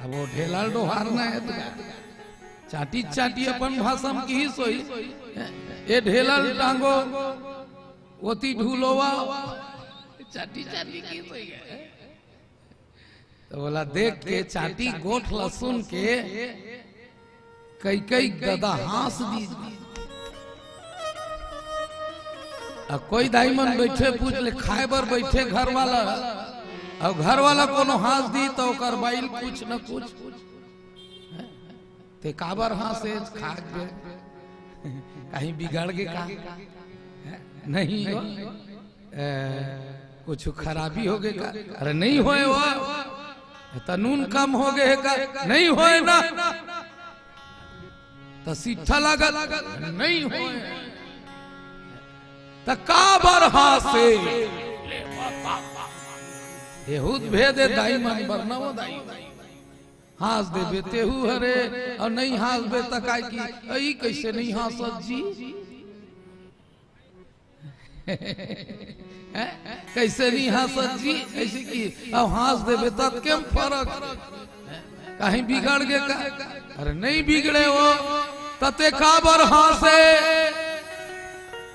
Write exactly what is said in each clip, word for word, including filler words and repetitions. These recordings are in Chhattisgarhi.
अब वो ढेलर डोहारना हे त का? चाटी चाटी अपन भाषा म किहिस होही। ए ढेलर टांगो, ओती ढुलोवा, चाटी चाटी किहिस होही। त ओला देख के, चाटी गोठ ला सुन के कैकई ददा हाँस दीस। अब कोई दाई मन बइठे, पूछ ले, खाय बर बइठे घर वाला, अउ घर वाला कोनो हाँस दीस त ओकर बाई ल कुछ न कुछ, ते काबर हाँसेस, खाय बर? कहीं बिगड़ गे का? नहीं हो। ए, कुछ खराबी हो गे का? अरे नहीं होय वो, त नून कम हो गे हे का? नहीं होय ना। त सिट्ठा लागत? नहीं होय। त काबर हाँसे? एहू त भेद हे दाई मन बर न वो दाई। हाँस देबे तेहू हरे, अउ नहीं हाँसबे त काय कि, "अई कइसे नहीं हाँसत जी?" हैं? कइसे नहीं हाँसत जी? अइसे कि अउ हाँस देबे त केम फरक? कहीं बिगड़ गे का? अरे नहीं बिगड़े वो, त ते काबर हाँसे?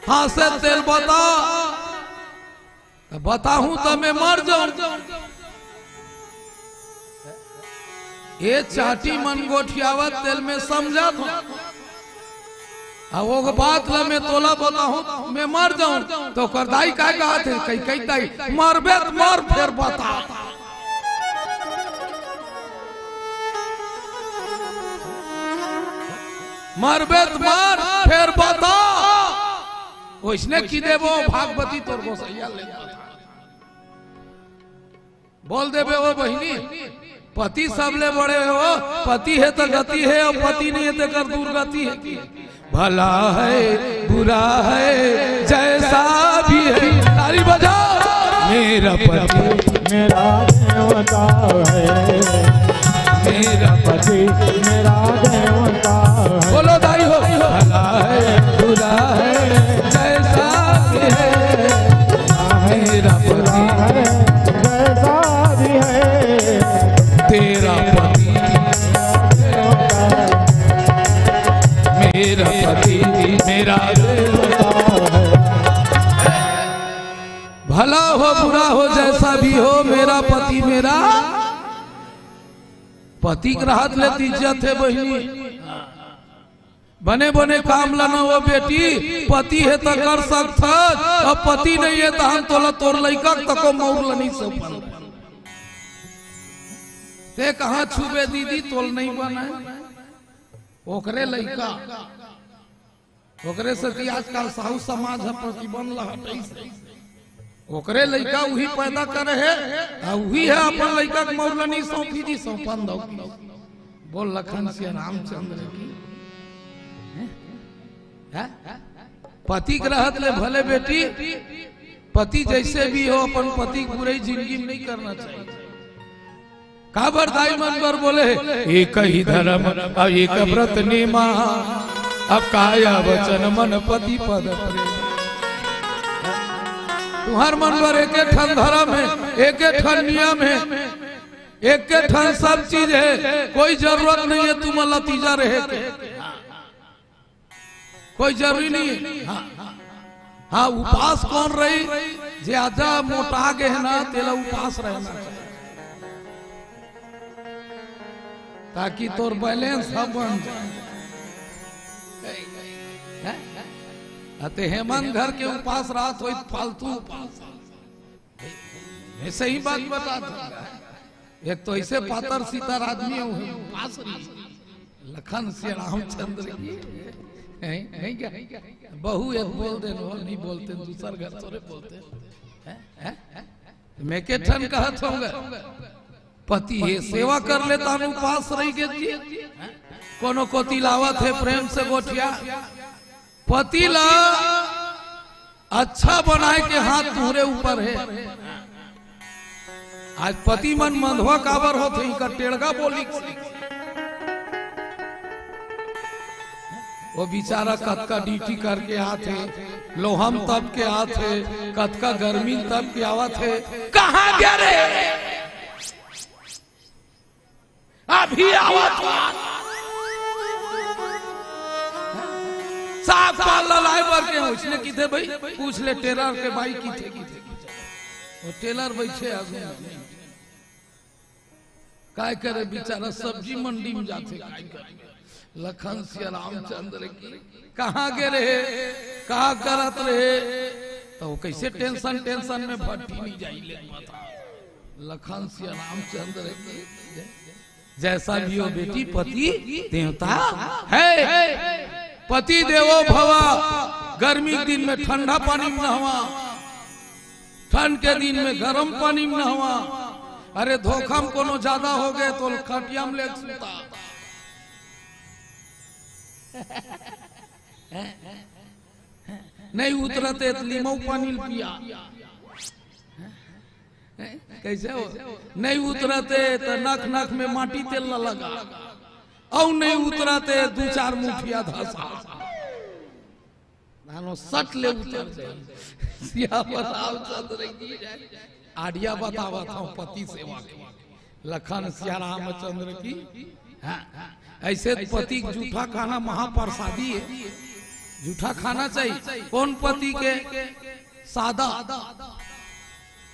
हाँसे तेल बता। त बताहूं त मैं मर जाऊं। ए चाटी मन गोठियावत तेल में समझत हूं। अब वो बात ला मैं तोला बताहूं, मैं मर जाऊं। त ओकर दाई का कहत हे? कई कई दाई, "मरबे त मर, फेर बता। मरबे त मर, फेर बता।" ओइसने कि देबो भागवती तोर गोसैया ले बता। बोल देबे ओ बहिनी, पति सबले बड़े हो, पति हे त गति हे, अउ पति नहीं हे तेकर दुर्गति हे। भला है, बुरा है, जैसा भी है, ताली बजाओ। मेरा पति मेरा देवता है, मेरा पति मेरा देवता है। बोलो दाई हो। भला है, बुरा है, जैसा भी है, मेरा पति, जैसा भी है, तेरा पति, मेरा पति, मेरा देवता है। भला हो, बुरा हो, जैसा भी हो, मेरा पति, मेरा पति के रहत ले त इज्जत हे बहिनी। बने बने काम ला न वो बेटी, पति हे त कर सकथस, अब पति नहीं हे तहन तोला तोर लइका तको मउर ला नहीं सौंपन। ते कहाँ छूबे दीदी, तोल नहीं बने। ओकरे लइका, ओकरे सेती आजकल साहू समाज ह प्रतिबंध ला हटाइस। ओकरे लइका उही पैदा करे हे, आ उही हे अपन लइका के मउर ला नहीं सौंपी जी, सौंपन दो। बोल लखन सिया रामचंद्र की। हैं? हैं? पति के रहत ले भले बेटी, पति जैसे भी हो, अपन पति के बुराई जिंदगी में नहीं करना चाहिए। काबर दाई मन बर बोले, एक ही धर्म अउ एक व्रत नेमा, अब काया वचन मन पति पद प्रेम। तुहर मन बर एक ठन धर्म हे, एक ठन नियम हे, एक ठन सब चीज हे, कोई जरूरत नहीं हे तुमन ला तीजा रहे के। कोई जरूरी नहीं हे। हाँ, हाँ, उपास कोन रही? जे आजा मोटा गे हे ना, तेला उपास रहना चाहिए, ताकि तोर balance ह बन जाए। हैं? अते हेमंत घर के उपास रात होई, फालतू उपास। मैं सही बात बता दूं। एक तो ऐसे पातर सितर आदमी हे, उपास रही। लखन सिया रामचंद्र की। हैं? नहीं क्या? बहू एक बोल दे, वो नहीं बोलते, दूसर घर थोड़े बोलते। हैं? हैं? मैं के ठन कहत होंगे, पति हे सेवा कर ले, तानु उपास रही गे जी। कोनो कोती लावत हे प्रेम से गोठिया, पति ला अच्छा बनाए के हाथ तुहरे ऊपर हे। आज पति मन मंधवा काबर होथे, इनका टेड़गा बोली। वो बेचारा कतका ड्यूटी करके आथे, लोहम तप के आथे, कतका गर्मी तप के आवत हे, कहाँ गया रे? आ अभी आवत हो। साग पान ला लाए बर के हो, इसने किथे भाई, पूछ ले टेलर के बाई किथे, किथे, किथे। वो टेलर बैठे आगू में। काय करे बेचारा, सब्जी मंडी में जाथे, काय करे? लखन सिया रामचंद्र की, कहाँ गे रहे, का करत रहे, तो वो कैसे टेंशन, टेंशन में भट्टी नहीं जाई ले बता। लखन सिया रामचंद्र की, जैसा भी हो बेटी, पति देवता है। पति देवो भवा, गर्मी के दिन में ठंडा पानी में नहवा, ठंड के दिन में गरम पानी में नहवा। अरे धोखा में कोनो ज्यादा हो गए तो खटिया में लेके सुता। नहीं उतरते तो लीमऊ पानी ल पिया। कैसे हो? नहीं उतरते तो नख नख में माटी तेल ल लगा, और नहीं उतरते दू चार मुठिया धसा। नानो सट ले उतर जाए। सियावर रामचंद्र की जय। आडिया बतावत हूँ पति सेवा के। लखन सिया रामचंद्र की। हाँ, ऐसे पति के जूठा खाना महाप्रसादी है। जूठा खाना चाहिए। कौन पति के सादा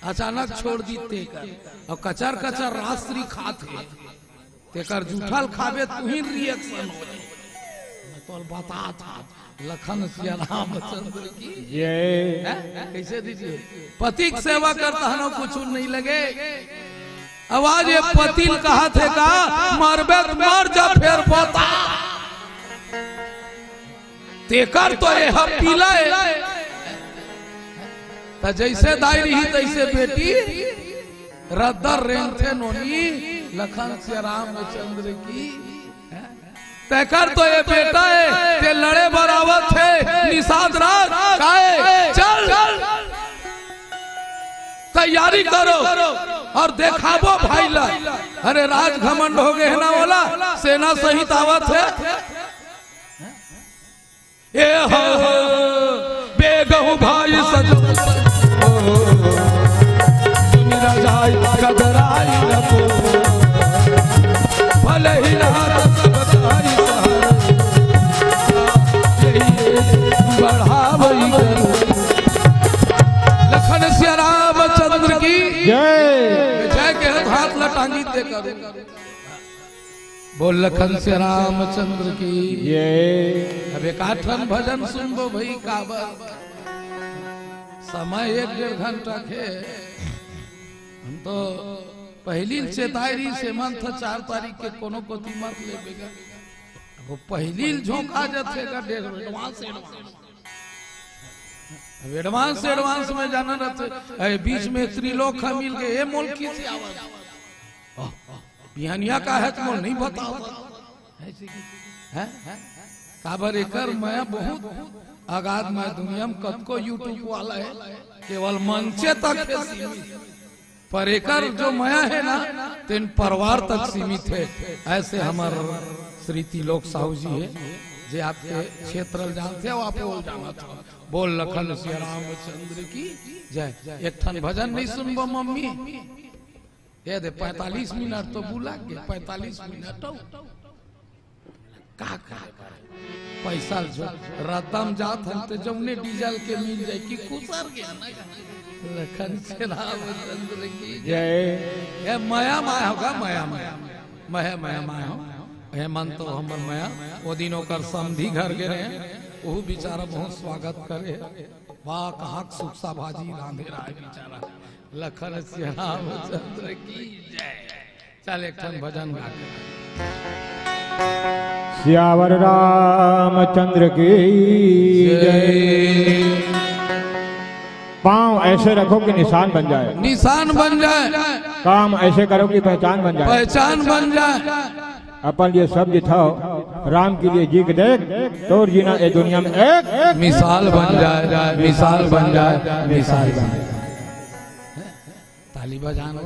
अचानक छोड़ दी तेकर, और कचर कचर रात्रि खात है, तेकर जूठा ल खाबे तुहिन रिएक्शन हो जाए। मैं तो बता था लखन सिया रामचंद्र की। ये हैं? कैसे दीजिए, पति के सेवा करता है ना, कुछ नहीं लगे। आवाज ये पति ल कहा थे का, मरबे त मर जा, फेर बता। तेकर तो ये हम पीला है। त जैसे दाई रही तैसे बेटी रद्दा रेंगथे नोनी। लखन सिया रामचंद्र की। तेकर तो ये बेटा है, ते लड़े बर आवत हे निषाद राज। काय चल तैयारी करो और देखाबो भाई ला। अरे राज घमंड हो गए है ना, ओला सेना सहित आवत हे। ए हो, बेगहु भाई सजो, सुनि रजाई कदराई रखो, भले ही रात सब ताई सहारा, यही बढ़ावई करो। लखन सिया रामचंद्र की जय। जय के हाथ ला टांगी दे करो। बोल लखन सिया रामचंद्र की। ये अब एक आठ ठन भजन सुनबो भाई, काबर समय एक डेढ़ घंटा के। हम तो पहली चेताई रही से मन था चार तारीख के कोनो कोती मत ले बेगा। अब वो पहली झोंका जाथे का डेढ़ एडवांस, एडवांस। अब एडवांस, एडवांस में जाना रहते, ए, बीच में त्रिलोक मिल गए, ए मोल किसी आवाज। बिहनिया का है तुमन नहीं बताओ। हैं? काबर एकर मया बहुत अगाध मया, दुनिया में कतको YouTube वाला है, केवल मंचे तक है सीमित। पर एकर जो मया है ना, तेन परिवार तक सीमित है। ऐसे हमर श्री तिलोक साहू जी है, जे आपके क्षेत्र ल जानते हो, आप बोल जाना था। बोल लखन सिया रामचंद्र की जय। एक ठन भजन नहीं सुनबो मम्मी? ये दे, पैंतालीस मिनट तो बुला के, पैंतालीस मिनट तो का करे? पैसा जो रद्दा म जात हन, ते जौने डीजल के मिल जाए कि कुसर गया ना। लखन सिया रामचंद्र की जय। ये मया माया होगा, मया माया, मया मया माया हो। हेमंत तो हमर मया, वो दिन ओकर समधी घर गे रहे, वो बेचारा बहुत स्वागत करे। वाह, कहाँ के सुकसा भाजी रांधे रहा है बेचारा। लखन सिया रामचंद्र की जय। चल, एक ठन भजन गा के। सियावर रामचंद्र की जय। पाँव ऐसे रखो कि निशान बन जाए। निशान बन जाए। काम ऐसे करो कि पहचान बन जाए। पहचान बन जाए। अपन लिए सब जिथाओ, राम के लिए जी के देख, तोर जीना ए दुनिया में एक मिसाल बन जाए, मिसाल बन जाए, मिसाल बन जाए। ताली बजाना।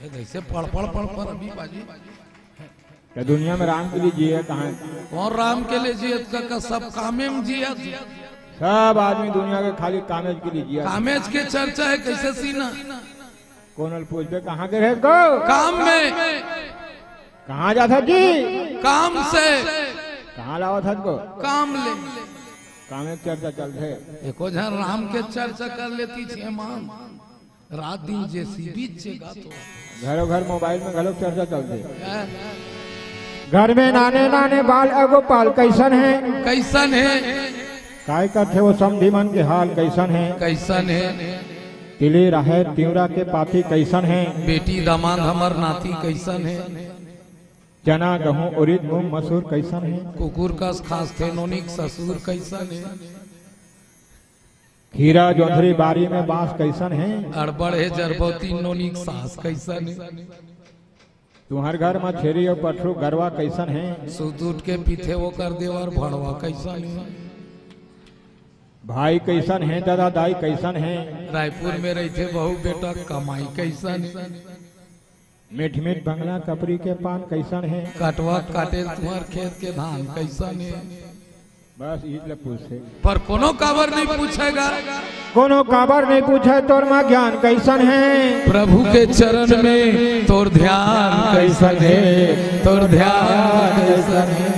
ये कैसे पड़, पड़, पड़, पड़ अभी बाजी। ये दुनिया में राम के लिए जिए कहाँ? कौन राम के लिए जिए? का, का सब कामे में जिए। सब आदमी दुनिया के खाली कामेज के लिए जिया। कामेज के चर्चा है, कैसे सीना? कौन पूछते कहाँ के रहे को? काम में। कहाँ जात हस जी? काम से। कहाँ लावत हस को? काम ले। कामे के चर्चा चलथे। एको झन राम के चर्चा कर लेती छे मान। रात दिन जेसीबी चे गात हो। घरो घर मोबाइल में घलो चर्चा चलथे। हैं? घर में नाने नाने बाल अगोपाल कइसन हे? कइसन हे? काय करथे वो समधी मन के हाल कइसन हे? कइसन हे? तिली राहेर तिंवरा के पाती कइसन हे? बेटी दामाद हमर नाती कइसन हे? चना, गहूं, उरिद, मूंग, मसूर कइसन हे? कुकुर कस खासथे नोनिक ससुर कइसन हे? खीरा, जोंधरी, बारी में बांस कइसन हे? अड़बड़ हे जरबौती नोनिक सास कइसन हे? तुंहर घर म छेरी अउ पठरू गरवा कइसन हे? सुत उठ के पीथे ओकर देवर भड़वा कइसन हे? भाई कइसन हे? दादा दाई कइसन हे? रायपुर में रहिथे बहू बेटा कमाई कइसन हे? मीठ मीठ बंगला कपरी के पान कइसन हे? कटवा काटे तुंहर खेत के धान कइसन हे? बस इही ल पूछथे। पर कोनो काबर नइ पूछेगा। कोनो काबर नइ पूछे तोर म ज्ञान कइसन हे? प्रभु के चरण में तोर ध्यान कइसन हे? तोर ध्यान कइसन हे?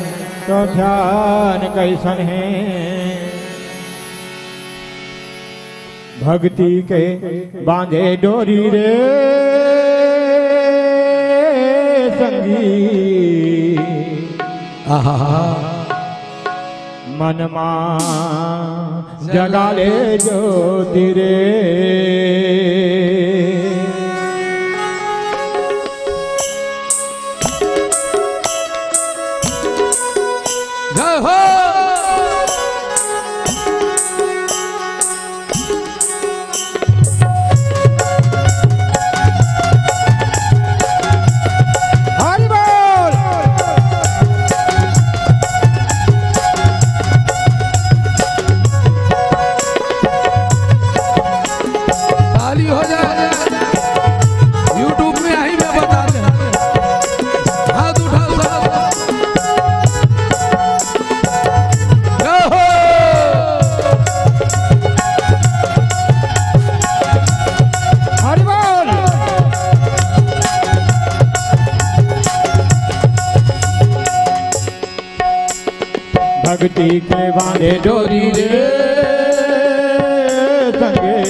तोर ध्यान कइसन हे? भक्ति के बांधे डोरी रे संगी। आहा। मनमा जगा ले ज्योति रे। जय हो। हरि बोल। ताली हो जाए। YouTube में यहीं में बता दे। हाथ उठाओ सब। जय हो। हरि बोल। भक्ति के बांधे डोरी रे संगे,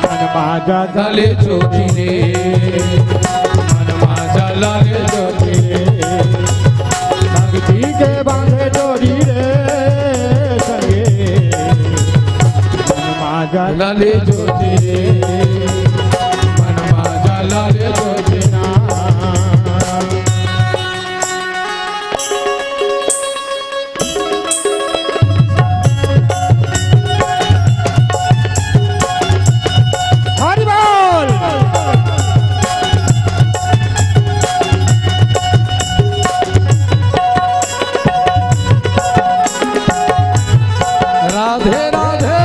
मन माजा लाले ज्योति रे, मन माजा लाले ज्योति रे। भक्ति के बांधे डोरी रे संगे, मन माजा लाले ज्योति रे, मन माजा लाले ज्योति ना। हरि बोल। राधे राधे।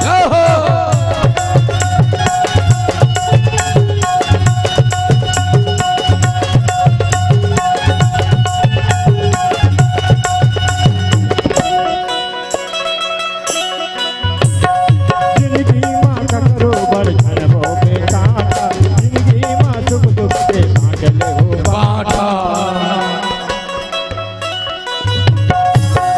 जय हो। जिंदगी मा ककरो बर झन बोबे कांटा, जिंदगी मा सुख दुख के बांट ले हो बांटा।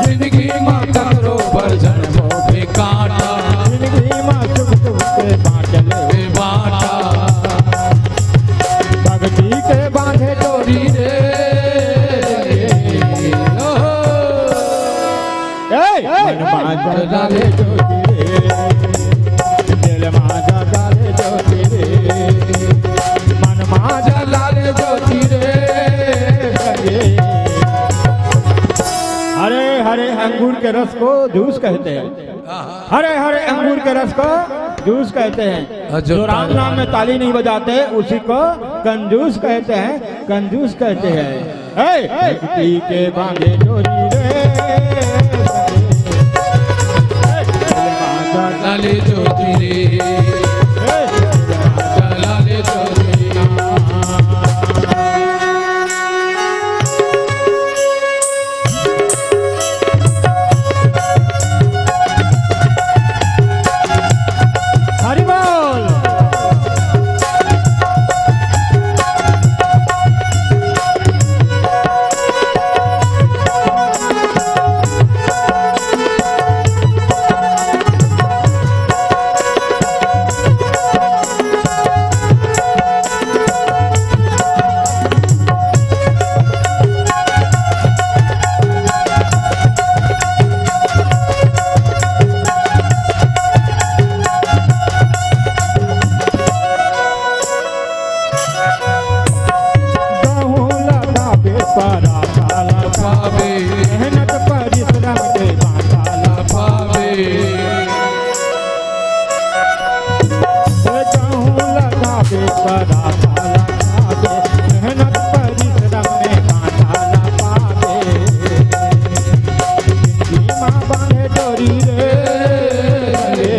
जिंदगी मा ककरो बर झन बोबे कांटा, जिंदगी मा सुख दुख के बांट ले हो बांटा। भक्ति के बांधे डोरी रे। ए, मन माजा लाले ज्योति रे, दिल माजा लाले ज्योति रे, मन माजा लाले ज्योति रे। हरे हरे अंगूर के रस को जूस कहते हैं। हरे हरे अंगूर के रस को जूस कहते हैं। जो राम नाम में ताली नहीं बजाते, उसी को कंजूस कहते हैं, कंजूस कहते हैं। हे, भक्ति के बांधे डोरी रे। लाले ज्योति रे। लाले ज्योति। बांधे डोरी रे संगे,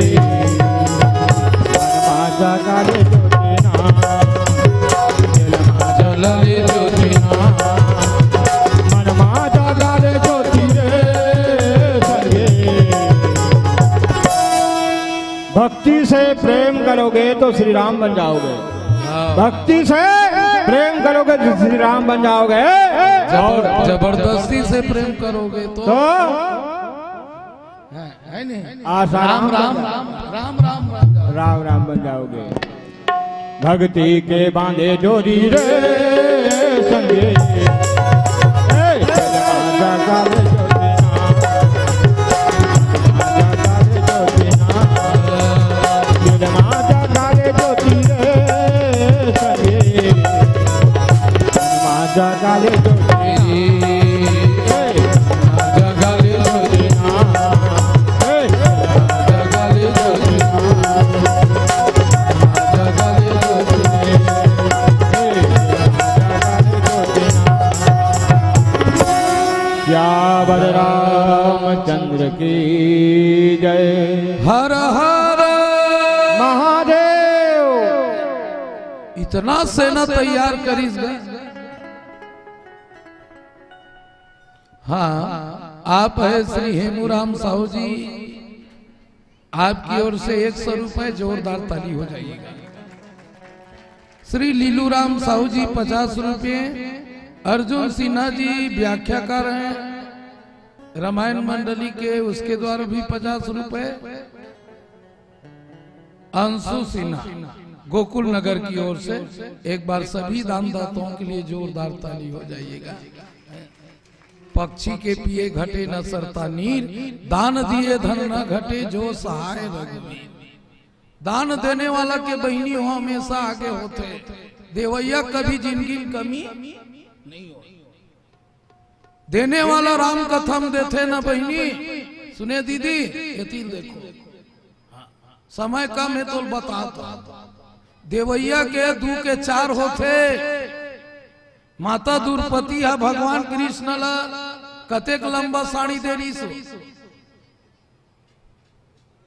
मनमा जगा ले ज्योति ना, मनमा जगा ले ज्योति ना, मनमा जगा ले ज्योति रे संगे। भक्ति से प्रेम करोगे तो श्री राम बन जाओगे। हाँ। भक्ति से प्रेम करोगे तो श्री राम बन जाओगे। जबर-, और जबरदस्ती से प्रेम करोगे तो तो है, है नहीं? आसाराम राम, राम, बन जाओगे। राम, राम, राम, राम। राम, राम बन जाओगे। भक्ति के बांधे डोरी रे संगे। ए, जगमा जगा ले ज्योति ना, जगा ले ज्योति ना, जगमा जगा ले ज्योति रे संगे। जगमा जगा ले ज्योति ना, ए, जगा ले ज्योति ना, ए, जगा ले ज्योति ना। क्या बलरामचंद्र की जय। हर हर महादेव। इतना सेना तैयार करिस गा। हाँ, आप है श्री हेमूराम साहू जी, आपकी ओर से एक सौ रुपए, जोरदार ताली हो जाइएगा। श्री लीलूराम साहू जी पचास रुपए, अर्जुन सिन्हा जी व्याख्याकार हैं रामायण मंडली के, उसके द्वारा भी पचास रुपए, अंशु सिन्हा गोकुल नगर की ओर से एक बार सभी दानदाताओं के लिए जोरदार ताली हो जाइएगा। पक्षी के पिए घटे न सरता नीर, दान दिए धन न घटे जो सहाय रघुवीर। दान देने वाला के बहिनी हो हमेशा आगे होथे, देवैया कभी जिंदगी में कमी नहीं हो। देने वाला राम कथा में देथे न बहिनी। सुने दीदी, एती ल देखो, समय कम है तो बता दो। देवैया के दू के चार होथे। माता द्रौपदी ह भगवान कृष्ण ला कतेक लंबा साड़ी दे रहिस हो?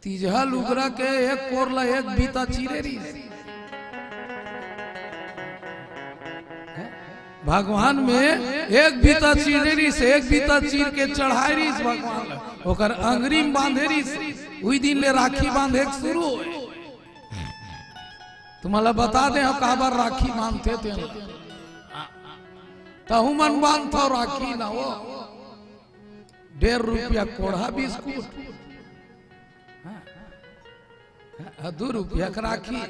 तीजहा लुगरा के एक कोर ला एक बीता चीरे रहिस। भगवान में एक बीता चीरे रहिस, एक बीता चीर के चढ़ाए रहिस भगवान ला, ओकर अंगरी में बांधे रहिस। उही दिन ले राखी बांधे के शुरू होए। तुम्हां ला बता दे, हम काबर राखी बांधथे तेन ला। तहू मन बांधथव राखी ना हो। डेढ़ रुपया कोढ़ा बिस्कुट, हाँ, दू रुपया के राखी,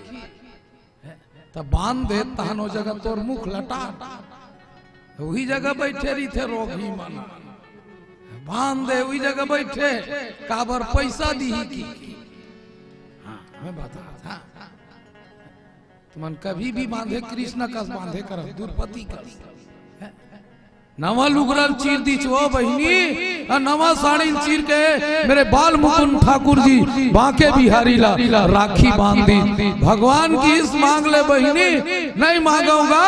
त बांध दे, तहन ओ जगह तोर मुख लटा, उही जगह बैठे रहिथे रोगही मन। बांध दे, उही जगह बैठे, काबर पैसा दिही की? हाँ, मैं बता, हाँ। तुमन कभी भी बांधे कृष्ण कस बांधे करव, द्रौपदी कस। नवा लुगरा ल चीर दीच ओ बहिनी, अउ नवा साड़ी ल चीर के मेरे बाल मुकुंद ठाकुर जी बांके बिहारी ला राखी बांध दी। भगवान की इस मांग ले बहिनी, नहीं मांगूंगा।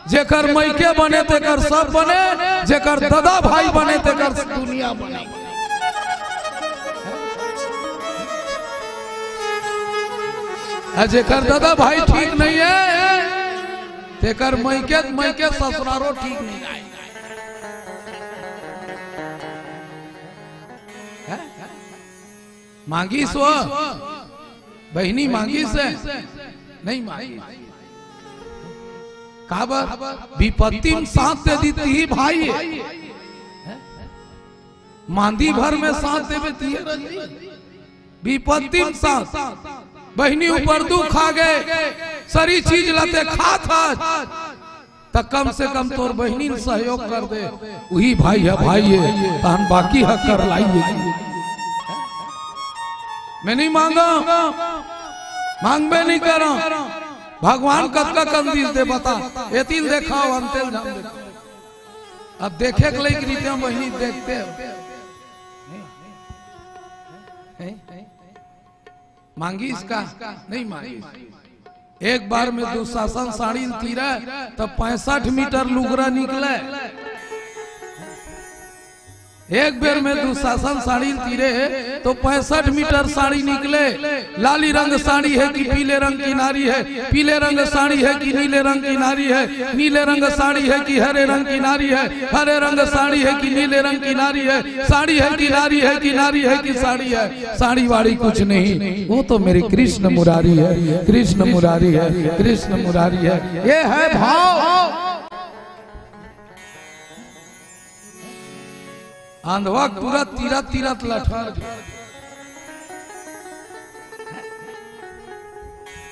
जेकर मइके बने तेकर सब बने, जेकर ददा भाई बने तेकर दुनिया बने। अउ जेकर ददा भाई ठीक नहीं है, तेकर मइके, मइके ससुरारो ठीक नहीं है। मांगिस ओ बहिनी, मांगिस हे? नहीं मांगिस। काबर? विपत्ति में साथ दे दी तिही भाई हे। मांदी भर में साथ देबे तिही रंजी। विपत्ति में साथ। बहिनी ऊपर दुख आ गे, सरी चीज ला ते खात हस, त कम से कम तोर बहिनी ल सहयोग कर दे। उही भाई ह भाई हे, तहन बाकी ह कर लाइए। मैं नहीं मांगंव, मांगबे नहीं करंव। भगवान कतका कन दिस दे बता, एती ल देखाव, अंते ल झन देखाव। अब देखे के लइक रहितेंव बहिनी, देखते हो। मांगिस का? नहीं मांगिस। एक बार में दुशासन साड़ी ल तीरे, त पैंसठ मीटर लुगरा निकले। एक बेर में दुशासन साड़ी तीरे तो पैंसठ मीटर साड़ी निकले। लाली रंग साड़ी है कि पीले रंग की नारी है, पीले रंग साड़ी है कि नीले रंग की नारी है, नीले रंग साड़ी है कि हरे रंग की नारी है, हरे रंग साड़ी है कि नीले रंग की नारी है, साड़ी है कि नारी है कि नारी है कि साड़ी है, साड़ी वाड़ी कुछ नहीं, वो तो मेरी कृष्ण मुरारी है, कृष्ण मुरारी है, कृष्ण मुरारी है। ये है भाव। अंधवा पूरा तीरत तीरत लठर।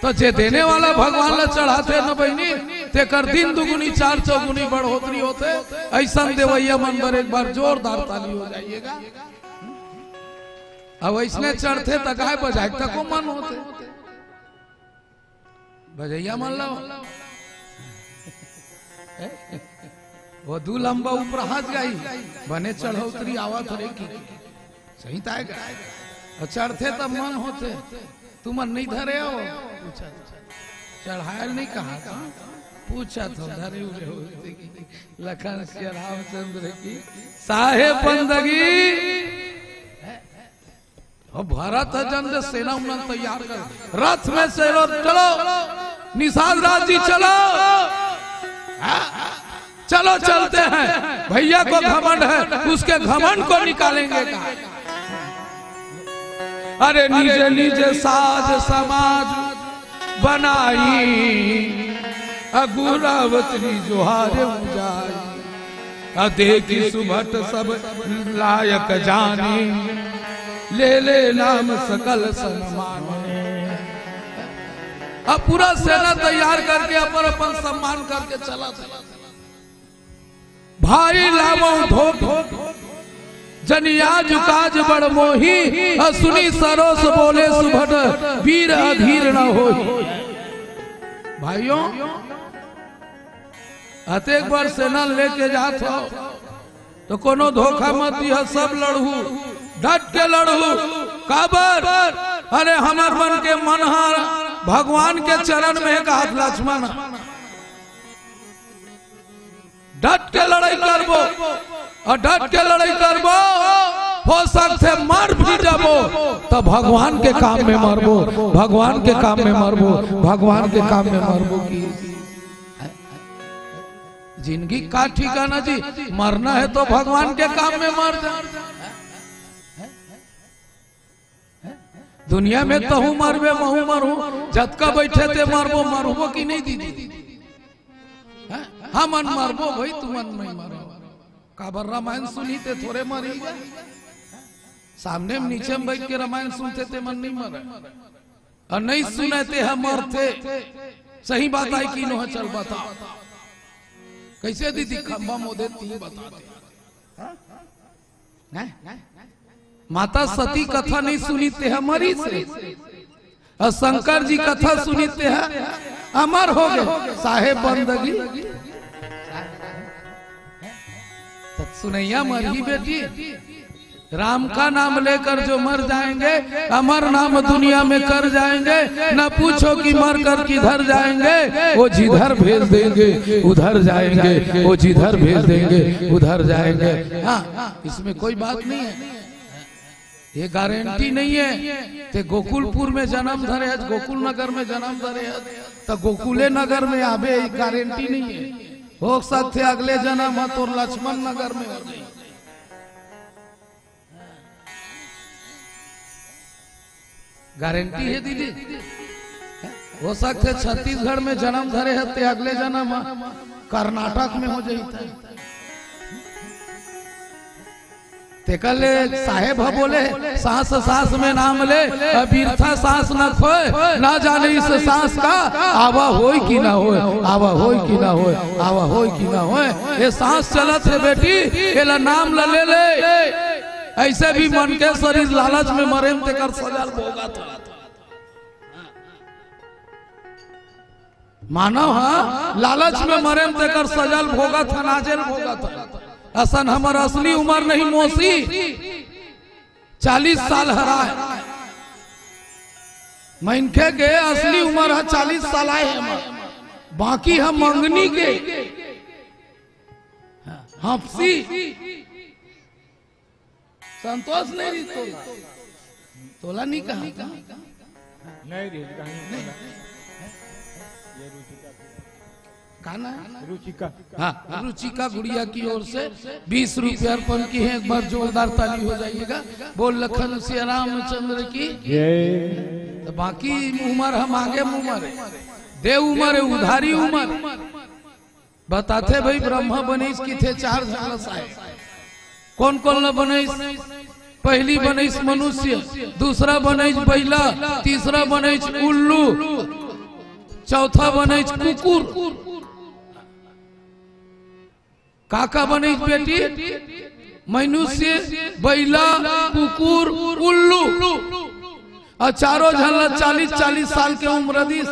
तो जे देने वाला भगवान ला चढ़ाथे न बहिनी, तेकर दिन दुगुनी चार चौगुनी बढ़ोतरी होथे। ऐसन देवैया मन बर एक बार जोरदार ताली हो जाइएगा। अब ऐसने चढ़थे त गाय बजाए तको मन होथे। बजैया मन ला वो दू लंबा उपराहस गाई, बने चढ़ोतरी आवत हरे कि सही ताय गा। अउ चढ़थे त मन होथे, तुमन नहीं धरे हो? पूछा, चढ़ायल नहीं कहा था, पूछा था, धरे उरे हो। लखन सिया रामचंद्र की साहेब बंदगी। अब भरत ह जन जे सेना उमन तैयार कर, रथ में से लो, चलो, निषाद राज जी चलो। हाँ, चलो चलते हैं, भैया को घमंड है, उसके घमंड को निकालेंगे कहा। अरे निज निज साज समाज बनाई, अगुरावत री जोहार जाई। अ देखि सुभट सब लायक जानी, ले ले नाम सकल सम्मान। अब पूरा सेना तैयार करके अपन अपन सम्मान करके चला था। भाई लावो धोख, जनिया जुकाज बड़ मोही, अ सुनी सरोस बोले सुभट, वीर अधीर न होई। भाइयों, अतेक बड़ सेना लेके जात हो, तो कोनो धोखा मत दिहा, सब लड़हू, डट के लड़हू। काबर? अरे हमर मन के मन ह भगवान के चरण में हे, कहत लक्ष्मण। डट के लड़ाई करबो, अउ डट के लड़ाई करबो, हो सकथे मर भी जाबो, त भगवान के काम में मरबो, भगवान के काम में मरबो, भगवान के काम में मरबो की। जिंदगी का ठिकाना जी, मरना है तो भगवान के काम में मर जा। दुनिया में तहूँ मरबे, महूँ मरहूँ, जतका बैठे ते मरबो, मरबो कि नहीं दीदी? हैं? हमन मरबो भाई, तुमन नहीं मरो। काबर रामायण सुनी ते थोरे मरी गा। सामने में नीचे में बैठ के रामायण सुनते ते मन नहीं मरे। अउ नहीं सुने ते ह मरथे। सही बात आय कि नोहे, चल बता। कैसे दीदी खंभा मोदे तीन बता दे। हैं? माता सती कथा नहीं सुनी ते ह मरिस हे। अउ शंकर जी कथा सुनी ते ह अमर हो गे। साहेब बंदगी। त सुनैया मरही बेटी। राम का नाम लेकर जो मर जाएंगे, अमर नाम दुनिया में कर जाएंगे। न पूछो कि मर कर किधर जाएंगे, वो जिधर भेज देंगे उधर जाएंगे, वो जिधर भेज देंगे उधर जाएंगे। हाँ, इसमें कोई बात नहीं है, ये गारंटी नहीं है। ते गोकुलपुर में जन्म धरे हस, गोकुल नगर में जन्म धरे हस, त गोकुले नगर में आबे, गारंटी नहीं है। हो सकथे अगले जन्म ह तोर लक्ष्मण नगर में हो जाए। गारंटी है दीदी। हो सकथे छत्तीसगढ़ में जन्म धरे हस ते अगले जन्म ह कर्नाटक में हो जाही। तेकर ले साहेब ह बोले, सांस सांस में नाम ले, अ बिरथा सांस न खोए, ना जाने इस सांस का आवा होय कि ना होय, आवा होय कि ना होय, आवा होय कि ना होय। ये सांस चलत हे बेटी, एला नाम ल ले ले। ऐसे भी मन के शरीर लालच में मरे म तेकर सजा ल भोगत हे। मानव ह लालच में मरे म तेकर सजा ल भोगत हे, नाजे ल भोगत हे। असन हमर असली उमर नहीं मौसी, चालीस साल हराय। मनखे के असली उमर ह चालीस साल आय हे हमर, बाकी ह मंगनी के हंपसी। संतोष नहीं रही तोला, तोला नहीं कहा था। नहीं रही, कहीं नहीं। ये रुचिका। का ना? रुचिका। हाँ, रुचिका गुड़िया की ओर से बीस रुपये अर्पण की है। एक बार जोरदार ताली हो जाइएगा। बोल लखन सिया रामचंद्र की। जय। तो बाकी उमर हम आगे उमर है, दे उमर है, उधारी उमर। बताथे भाई, ब्रह्मा बनिस किथे चार झन ल साहेब। कोन कोन ल बनइस? पहली बनइस मनुष्य, दूसरा बनइस बइला, तीसरा बनइस उल्लू, चौथा बनइस कुकुर। का का बनइस बेटी? मनुष्य, बइला, कुकुर, उल्लू। अउ चारों झन ल चालीस चालीस साल के उम्र दिस।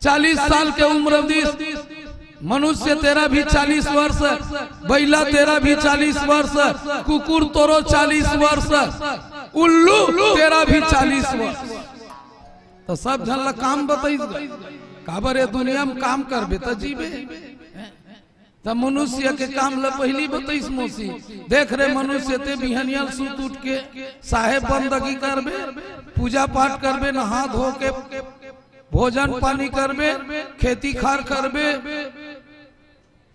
चालीस साल के उम्र दिस। मनुष्य तेरा भी चालीस वर्ष, बइला तेरा भी चालीस वर्ष, कुकुर तोरो चालीस वर्ष, उल्लू तेरा भी चालीस वर्ष। त सब झन ल काम बतइस गा। काबर ए दुनिया म काम करबे त जीबे। त मनुष्य के काम ल पहिली बतइस मौसी। देख रे मनुष्य, ते बिहनिया ल सुत उठ के साहेब बंदगी करबे, पूजा पाठ करबे, नहा धो के भोजन पानी करबे, खेती खार करबे,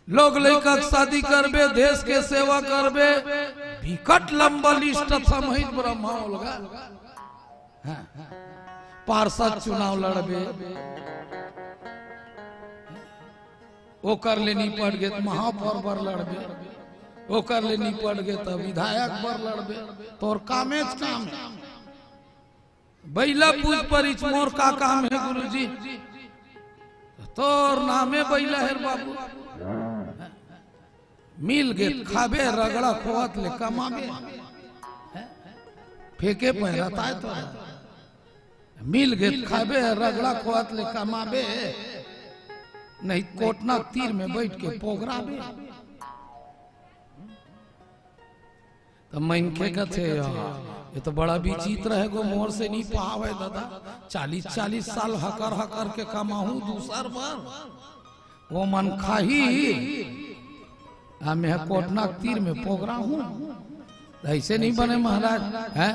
लोग लइका के शादी करबे, देश के सेवा करबे। बिकट लंबा लिस्ट थमहित ब्रह्मा ओलगा। हाँ। पार्षद चुनाव लड़बे, ओकर ले निपट गे त महापौर बर लड़बे, ओकर ले निपट गे त विधायक बर लड़बे। तोर कामेच काम हे। बइला पूछ परिच मोर का काम हे गुरुजी? तोर नामे बइला हे रे बाबू। मिल गे त खाबे, रगड़ा खोवत ले कमाबे। फेंके पैरा ताय तो मिल गे त खाबे, रगड़ा खोवत ले कमाबे, नहीं कोटना तीर में बैठ के पोगराबे। त मनखे कथे, "यार, ये तो बड़ा विचित्र हे गो, मोर से नहीं पावे दादा, चालीस चालीस साल हकर हकर के कमाहूं दूसर बर, वो मन खाही, आ मैं कोटना के तीर में पोगरा हूं।" अइसे नहीं बने महाराज, हैं?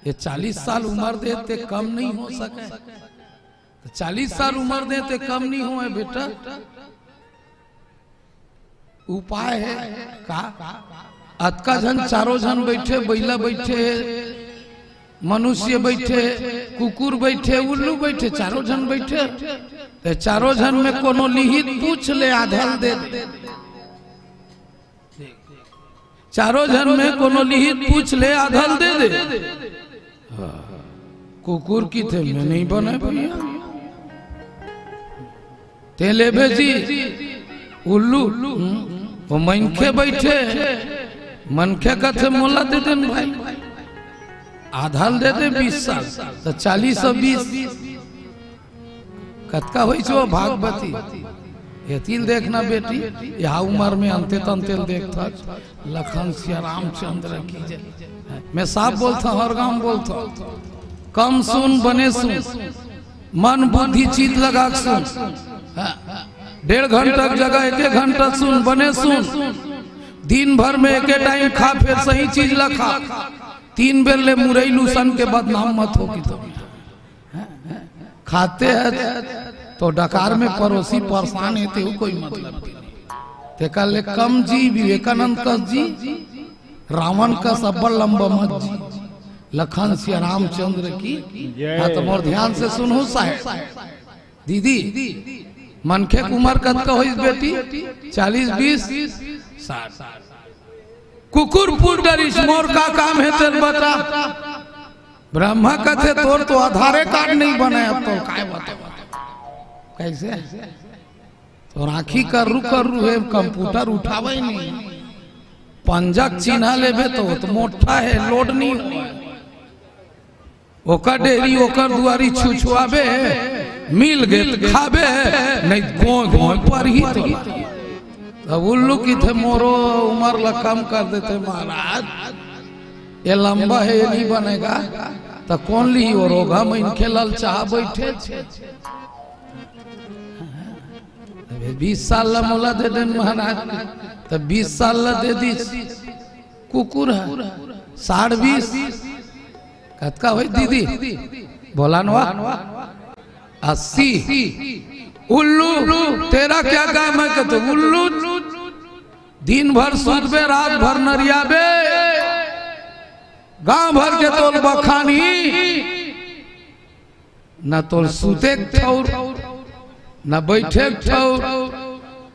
ये चालीस साल उम्र दे ते कम नहीं हो सके। त चालीस साल उम्र दे ते कम नहीं होय बेटा। उपाय हे का? अतका झन, चारों झन बइठे, बइला बइठे, मनुष्य बइठे, कुकुर बइठे, उल्लू बइठे, चारों झन बइठे। ते चारों झन में कोनो लिहित पूछ ले, आधा ल दे दे। चारों झन में कोनो लिहित पूछ ले, आधा ल दे दे। हाँ। कुकुर किथे, मैं नहीं बने भइया। ते लेबे जी, उल्लू, हम्म, वो मनखे बइठे, मनखे कथे मोला दे दे न भाई, आधा ल दे दे बीस साल, त चालीस अउ बीस। कतका होइस वो भागवती? एती ल देखना बेटी, इहा उमर में अंते तंते ल देखथस। लखन सिया रामचंद्र की जय। मैं साफ बोलथंव, हर गांव बोलथंव, कम सुन, बने सुन, मन बुद्धि चित लगा के सुन। हाँ। डेढ़ घंटा के जगह एक एक घंटा सुन, बने सुन। दिन भर में एके टाइम खा, फेर सही चीज ला खा। तीन बेर ले मुरई लूसन के बदनाम मत हो कि तो। खाते हैं तो डकार में परोसी परेशान हे, तेहू कोई मतलब नहीं। तेकर ले कम जी, विवेकानंद कस जी, रावण कस अब्बड़ लंबा मत जी। लखन सिया रामचंद्र की। जय। हाँ, तो मोर ध्यान से सुनहू साहेब। दीदी, मनखे के उमर कतका होइस बेटी? चालीस, बीस, साठ। कुकुर पूछ डरिस, मोर का काम हे तेल बता। ब्रह्मा कथे, तोर तो आधारे कार्ड नहीं बने, अब तो काय बताओ। कैसे? तोर आँखी कर्रू कर्रू हे, कंप्यूटर उठावे ही नहीं। पंजा के चिन्हा लेबे तो, तो मोटा हे, लोड नहीं होय। ओकर डेरी, ओकर दुआरी छुछुआबे, मिल गे त खाबे, नहीं त गोय गोय परही तोला। तब उल्लू किथे, मोरो उमर ला कम कर देते महाराज, ये लंबा हे, ये नहीं बनेगा, त कोन लिही? वो रोगहा मनखे ललचाहा बैठे छे। अबे बीस साल ला मोला दे देन महाराज, त बीस साल ला दे दीस। कुकुर है। साठ बीस। कतका होई दीदी? बोला नवा। अस्सी। उल्लू, तेरा क्या काम है? कहते उल्लू, दिन भर सुतबे, रात भर नरियाबे, गांव भर के तोल बखानी, न तोर सुते के ठौर, न बैठे के ठौर,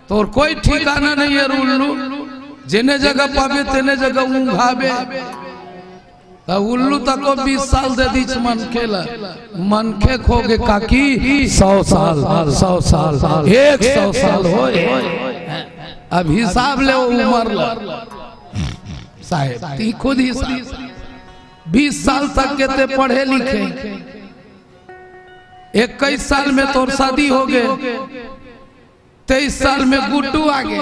तोर कोई ठिकाना नहीं है उल्लू। जेने जगह पाबे तेने जगह ऊंघाबे। त उल्लू तको बीस साल दे दीच मनखे ला। मनखे खोगे काकी सौ साल, सौ साल, एक सौ साल होए। अब हिसाब ले वो उम्र ला। साहेब, ती खुद हिसाब। बीस साल तक के ते पढ़े लिखे, इक्कीस साल में तोर शादी हो गए, तेईस साल में गुड्डू आ गए,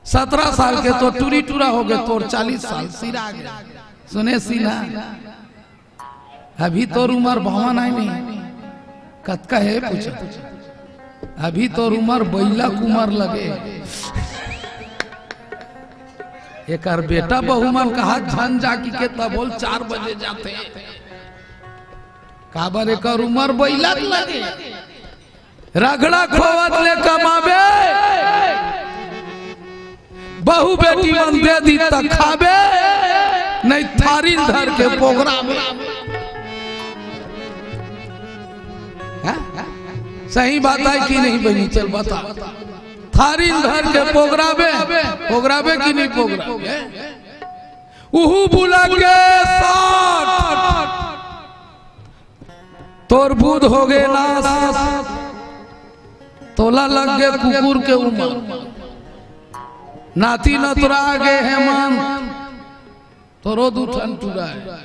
सत्रह साल के तो टूरी टूरा हो गए, तोर चालीस साल सिरा गए। सुने सिन्हा, अभी तोर उम्र बावन आए नहीं, कतका है पूछा? अभी तोर उम्र बैला कुमार लगे। एकर बेटा बहू मन कहा झन जाकी के तबोल चार बजे जाते। काबर एकर उम्र बैला के लगे। रगड़ा खोवत ले कमाबे, बहू बेटी मन दे दी त खाबे, नहीं थारी धर के पोगराबे। हाँ? सही बात है कि नहीं बहिनी? चल बता। थारी धर के पोगराबे, पोगराबे कि नहीं पोगराबे? उहू बुला के साथ तोर बुध हो गे नास, तोला लग गे कुकुर के उम्र, नाती नतरा गे हे मन, तोरो दू ठन टूरा है।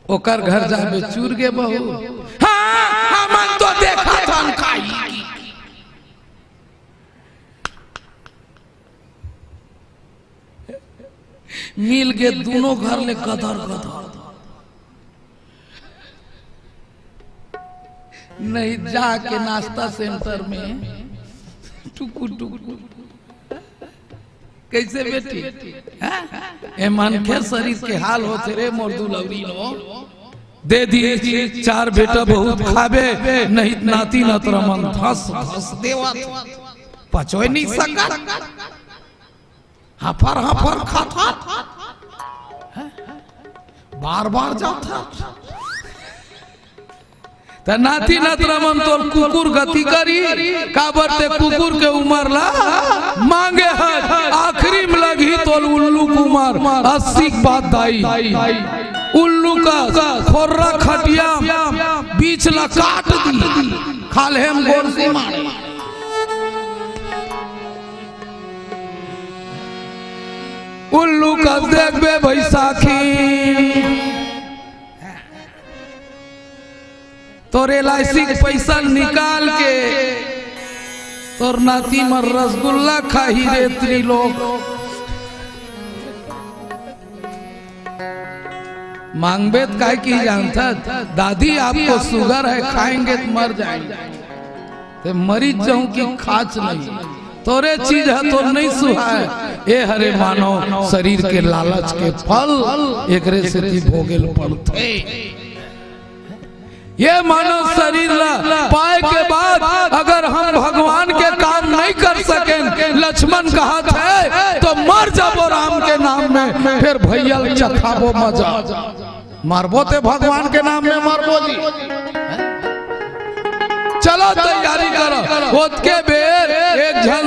ओकर घर जाबे चूर गे बहू। हाँ, हमन तो देखत हन काई। मिल गे दोनों घर ले गदर गदर। नहीं जाके नाश्ता सेंटर में टुकुर टुकुर। कैसे बेटी? हाँ? ए मनखे शरीर के हाल होथे रे मोर दुलौरी नो। दे दी चार बेटा बहुत खाबे, नहीं नाती नतरा मन धस धस देवत, पचोय नहीं सकत। हफर हफर खात, बार बार जात। त नाती नतरा मन तोर कुकुर गति करी, काबर ते कुकुर के उमर ला मांगे हस। आखिरी में लगही तोर उल्लू के उमर, अस्सी के बाद दाई। उल्लू का खोर्रा खटिया बीच ला काट दी, खाल्हे में गोरसी मार। उल्लू का देखबे बैसाखी, तोर एल आई सी के पैसा निकाल के तोर नाती मन रसगुल्ला खाही रे त्रिलोक। मांगबे त काय की जानथस, दादी आपको शुगर है, खाएंगे तो मर जाएंगे। ते मरीच जाऊं कि खाच नहीं, तोरे चीज है तो नहीं सुहाय। ए हरे मानव शरीर के लालच के फल, एकरे सेती भोगेल पड़थे। ये मानव शरीर ला पाए के बाद अगर हम भगवान के काम नहीं कर सकेन, लक्ष्मण कहत हे, तो मर जाबो राम के नाम में, फिर भैया ल चखाबो मजा। मरबो ते भगवान के नाम में मरबो जी। चलो तैयारी करो। ओतके बेर एक झन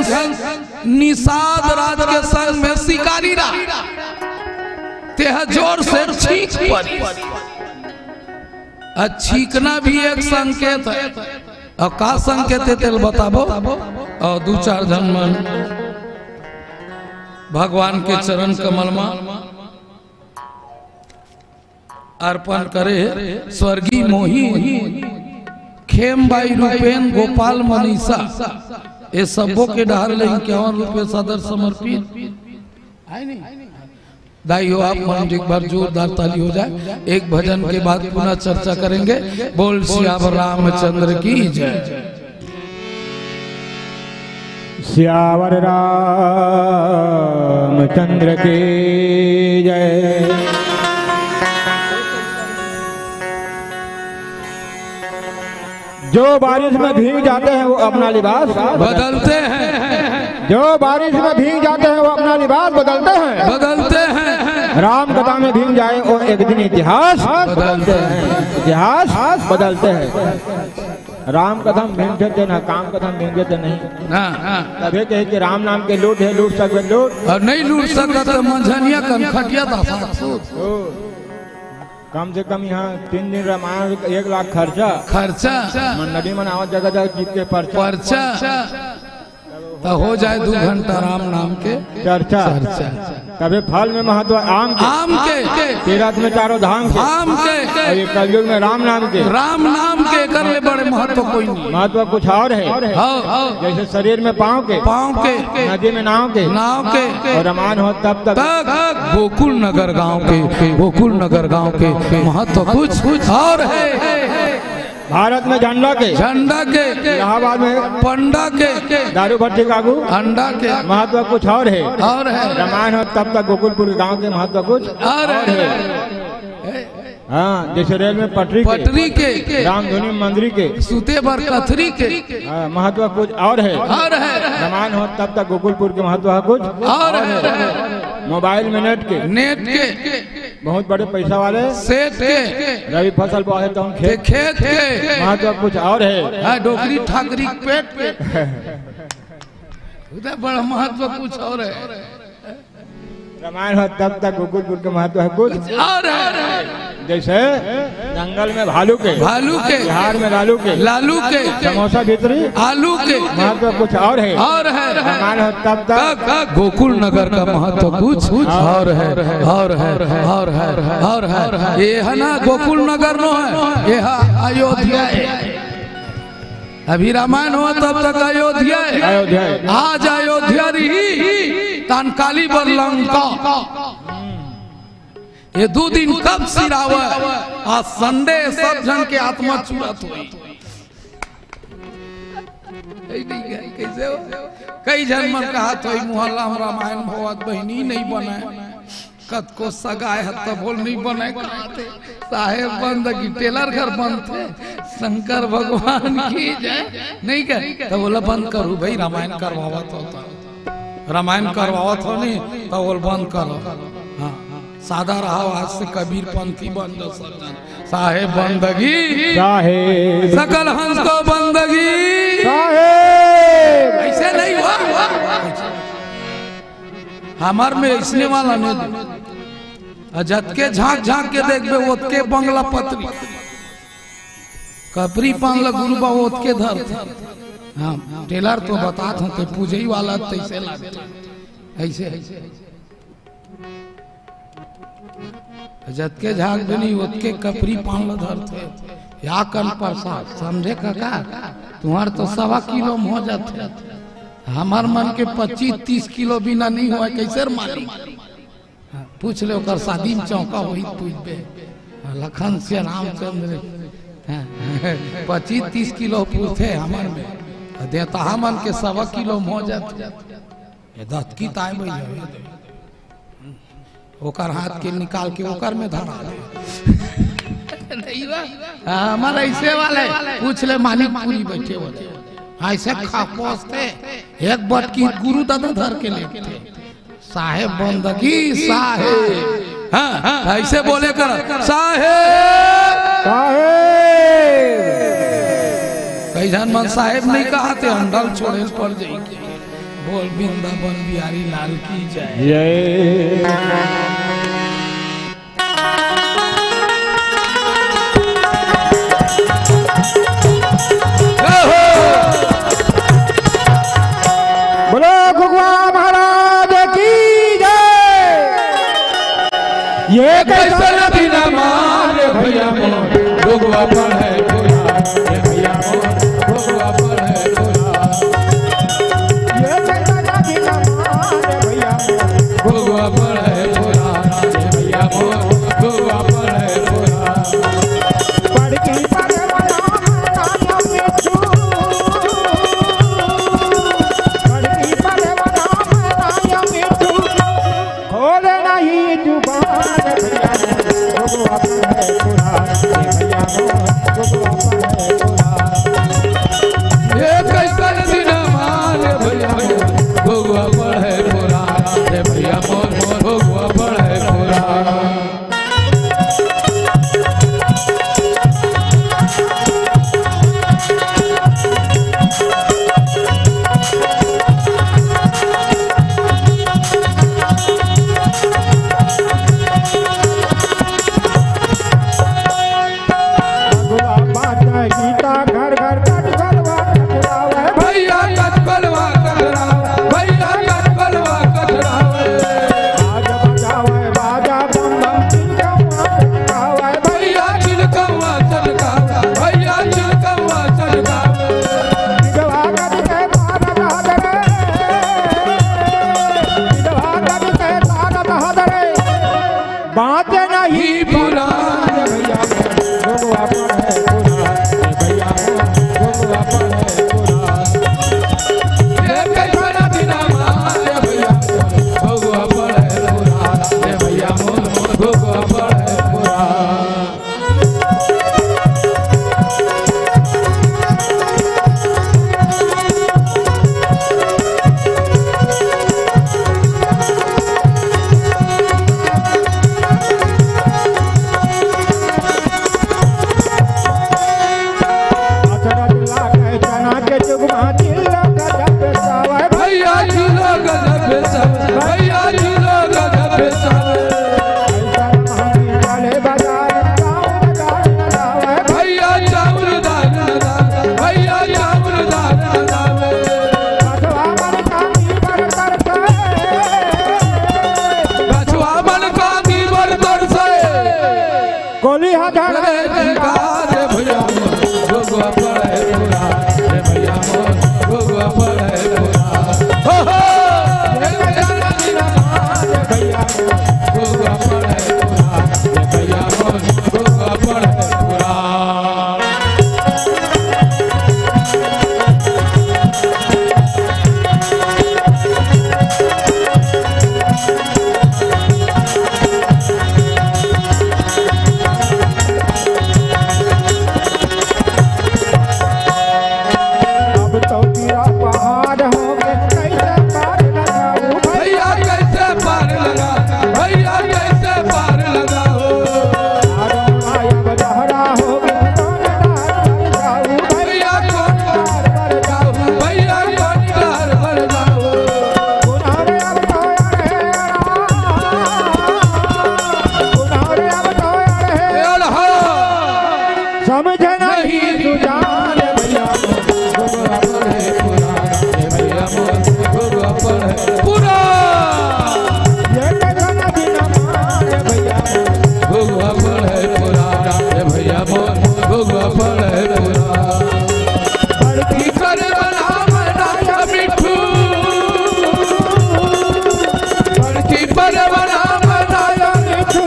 निषाद राज के संग में शिकारी रहा, तेहा जोर से छींक परी। आ छींकना भी एक संकेत है। अउ का संकेत हे तेला बताबो। अउ दू चार झन मन भगवान के चरण कमल म अर्पण करे हे। स्वर्गीय मोही, खेमबाई, रूपेन, गोपाल, मनीषा, ये सबो के डहर ले इक्यावन रुपये सादर समर्पित। आय नहीं? दाई हो, आप मन एक बार जोरदार ताली हो जाए। एक भजन के बाद पुनः चर्चा करेंगे। बोल सियावर रामचंद्र की जय। सियावर रामचंद्र की जय। जो बारिश में भीग जाते हैं, वो अपना लिबास बदलते हैं। जो बारिश में भीग जाते हैं, वो अपना लिबास बदलते हैं। बदलते हैं। राम कथा में भीग जाए, वो एक दिन इतिहास बदलते हैं। इतिहास बदलते हैं। राम कथा में भीग जाते ना, काम कथा में भीग जाते नहीं। हाँ, हाँ। तभे कहे कि राम नाम के लूट है, लूट सकबे लूट। अउ नहीं लूट सकत त मंझनिया कनखटिया दासा। कम से कम यहाँ तीन दिन रामायण, एक लाख खर्चा। खर्चा। मन नदी मन आवत जगह जगह जीत के पर्चा। पर्चा। त हो जाए दू घंटा राम नाम के चर्चा। चर्चा। तभे फल में महत्व आम के। आम के। तीरथ में चारों धाम के। धाम के। अउ ये कलयुग में राम नाम के। राम नाम के, एकर ले बड़े महत्व कोई नहीं। महत्व कुछ और है। हाँ। जैसे शरीर में पाँव के। पाँव के। नदी में नाव के। नाव के। अउ रामायण हो तब तक। तक गोकुल नगर गांव के, गोकुल नगर गांव के महत्व कुछ, कुछ और है। भारत में झंडा के। झंडा के। इलाहाबाद में पंडा के। दारू भट्टी का आगू। अंडा के। महत्व कुछ और है। और है। रामायण हो तब तक गोकुलपुर के गांव के महत्व कुछ और है। है। हाँ, जैसे रेल में पटरी के। पटरी के। रामधुनी मंदिर के। सूते भर कथरी के। हाँ, महत्व कुछ और है। और है। रामायण हो तब तक गोकुलपुर के महत्व कुछ और है। मोबाइल में नेट के। नेट के। बहुत बड़े पैसा वाले सेठ के। रवि फसल बोए तो हम के खेत। खेत के। महत्व कुछ और है। हाँ, डोकरी ठाकरी के पेट के। उधर बड़ा महत्व कुछ और है। रामायण हो तब तक गोकुलपुर के महत्व है कुछ। और है। जैसे जंगल में भालू के। भालू के। बिहार में लालू के। लालू के। समोसा भीतरी। आलू के। महत्व कुछ और है। और है। रामायण हो तब तक। तक, तक गोकुल नगर का महत्व कुछ और है, और है, और है, और है। ये है ना गोकुल नगर नो है, ये है अयोध्या है। अभी रामायण हुआ तब तक अयोध्या है। अयोध्या है। आज अयोध्या रही, तान काली बर लंका। ये दू दिन कब सिरावय? आज संडे, सब झन के आत्मा चुरत होई। कइसे हो? कई झन मन कहत होई, "मोहल्ला में रामायण भवत बहिनी नहीं बने।" कतको सगाय ह तभो ल नइ बनय कहत हे। साहेब बंदगी टेलर घर बनथे। शंकर भगवान की जय। नहीं कह, त ओला बंद करू भाई, रामायण करवावत हो त। रामायण करवावत हो नहीं, त ओला बंद करो। हाँ, सादा रहो, आज से कबीर पंथी बन जाओ सब जन। साहेब बंदगी। साहेब। सकल हंस को बंदगी। साहेब। ऐसे नहीं हुआ। हमर में अइसने वाला नहीं दे। आ जतके झांक झांक के देखबे, ओतके बंगला पतरी। कपरी पान ल गुरु बा ओतके धरथे। हाँ, टेलर तो बतात हों, ते पूजई वाला तइसे लागथे। अइसे। जतके झांक देनी, ओतके कपरी पान ल धरथे। या कन प्रसाद, समझे कका? तुंहर तो सवा किलो म हो जाथे। हमर मन के पच्चीस तीस किलो बिना नहीं होय, कइसे रे मालिक? हाँ, पूछ ले, ओकर शादी में चौका होही, पूछबे। हाँ, लखन से रामचंद्र, हाँ, पच्चीस तीस किलो पूछथे हमर में। देवता हमन के सवा किलो म हो जाथे। ये दतकी ताय भैया। ओकर हाथ के निकाल के ओकर में धरा दे। नहीं बा। हाँ, हमर अइसे वाले। पूछ ले, मानिकपुरी बैठे वाले। अइसे खा पोसथे। एक बटकी गुरु दादा धर के लेथे। साहेब बंदगी साहेब। हाँ, हाँ, अइसे बोले कर, साहेब। साहेब। कई झन मन साहेब नहीं कहत हे, अंडल छोड़े ल पड़ जाई। बोल वृंदावन बिहारी लाल की जय। जय। बोलो घुघुआ महाराज की जय। ये कैसन बिना मार भैया मोर, घुघुआ पड़े पूरा, ये भैया मोर, घुघुआ पड़े पूरा। ये कैसन बिना मार भैया मोर, घुघुआ पड़े पूरा, ये भैया मोर, घुघुआ पड़े पूरा। पढ़ के पढ़े वाला हमारा मिठू, पढ़ के जुबान भैया मोर, भगवा पढ़े पुराण, रे भैया मोर, भगवा पढ़े पुराण। ये कैसन दिन मारे भैया मोर, भगवा पढ़े पुराण, रे भैया मोर, भगवा पढ़े पुराण। भगवा बाटे गीता घर घर कटकलवा कटरावे। भैया कटकलवा कटरावे, भैया कटकलवा कटरावे। बाजा बजावे बाजा बम बम चिलकवा चटकावे। भैया चिलकवा चटकावे, भैया चिलकवा चटकावे। विधवा कटि के तारत हदरे, विधवा कटि के तारत हदरे। बात नहीं पुराण भैया, भगवा पढ़े पुराण, भैया, भगवा पढ़े पुराण। ये कैसन दिन मारे भैया, भगवा पढ़े पुराण, भैया, भगवा पढ़े पुराण। अचरज लागे चना के चुगमा चिल्लो गजब सावे। भैया चिल्लो गजब सावे, भैया चिल्लो गजब सावे। ऐसा महंगी चले बाजार, गाँव बाजार न जावे। भैया चाउर दाल न दाल, भैया चाउर दाल न दाल। बचवा मन कानी बर तरसे, बचवा मन कानी बर तरसे। कोली हा झगड़े झगड़े झगड़े भैया, भगवा पढ़े पुराण, रे भैया मोर, भगवा पढ़े पुराण। हो, हो। भैया मोर, भगवा पढ़े पुराण, रे भैया मोर, भगवा पढ़े पुराण। अब तो गिरा पहाड़ हो गए, कैसे पार लगाऊं भैया, कैसे पार लगा, भैया, कैसे पार लगाओ? अब दहरा हो गए, कौन डार पर जाऊं भैया, कौन डार पर जाऊं भैया, कौन डार पर जाऊं? उन्होंने अब तो अरे, उन्होंने अब तो अरे, समझ नहीं सुजान भैया, भगवा पढ़े पुराण, हे भैया मोर, भगवा पढ़े पुराण। ये कथन बिना मान भैया मोर, भगवा पढ़े पुराण, हे भैया मोर, भगवा पढ़े पुराण। बड़की पर बना बनाया मिठू, बड़की पर बना बनाया मिठू।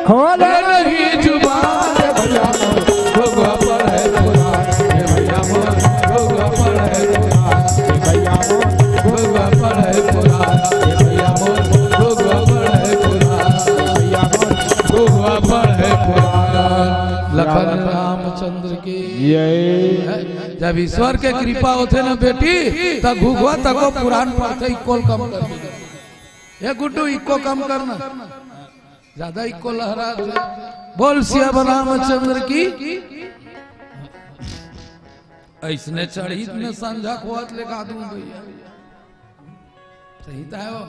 खोले नहीं जुबान भैया मोर, भगवा पढ़े पुराण, हे भैया मोर, भगवा पढ़े पुराण, हे भैया मोर, भगवा पढ़े पुराण, हे भैया मोर, भगवा पढ़े पुराण, हे भैया मोर, भगवा पढ़े पुराण। लखन रामचंद्र की जय। जब ईश्वर के कृपा होथे ना बेटी, त घुघवा तको पुराण पढ़थे, इक्को ल कम कर दे। ए गुड्डू, इक्को कम करना। ज्यादा इक्को लहरा दे। बोल सियावर रामचंद्र की। ऐसने चढ़ी में संझा खोत ले गा दूं भैया। सही तो है वो।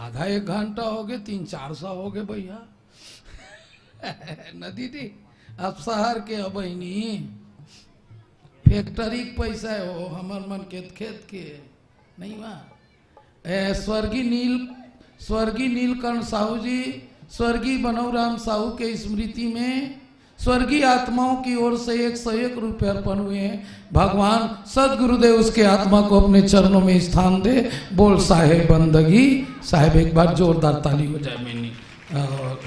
आधा एक घंटा हो गए, तीन चार सौ हो गए भैया। न दीदी, अब शहर के, अब बहिनी, फैक्ट्री के पैसा है वो, हमर मन के खेत के। नहीं बा। ए, स्वर्गीय नील, स्वर्गीय नीलकंठ साहू जी, स्वर्गीय बनौराम साहू के स्मृति में स्वर्गीय आत्माओं की ओर से एक सौ एक रुपये अर्पण हुए हैं। भगवान सदगुरुदेव उसके आत्मा को अपने चरणों में स्थान दे। बोल साहेब बंदगी साहेब, एक बार जोरदार ताली हो जाए। मैंने, और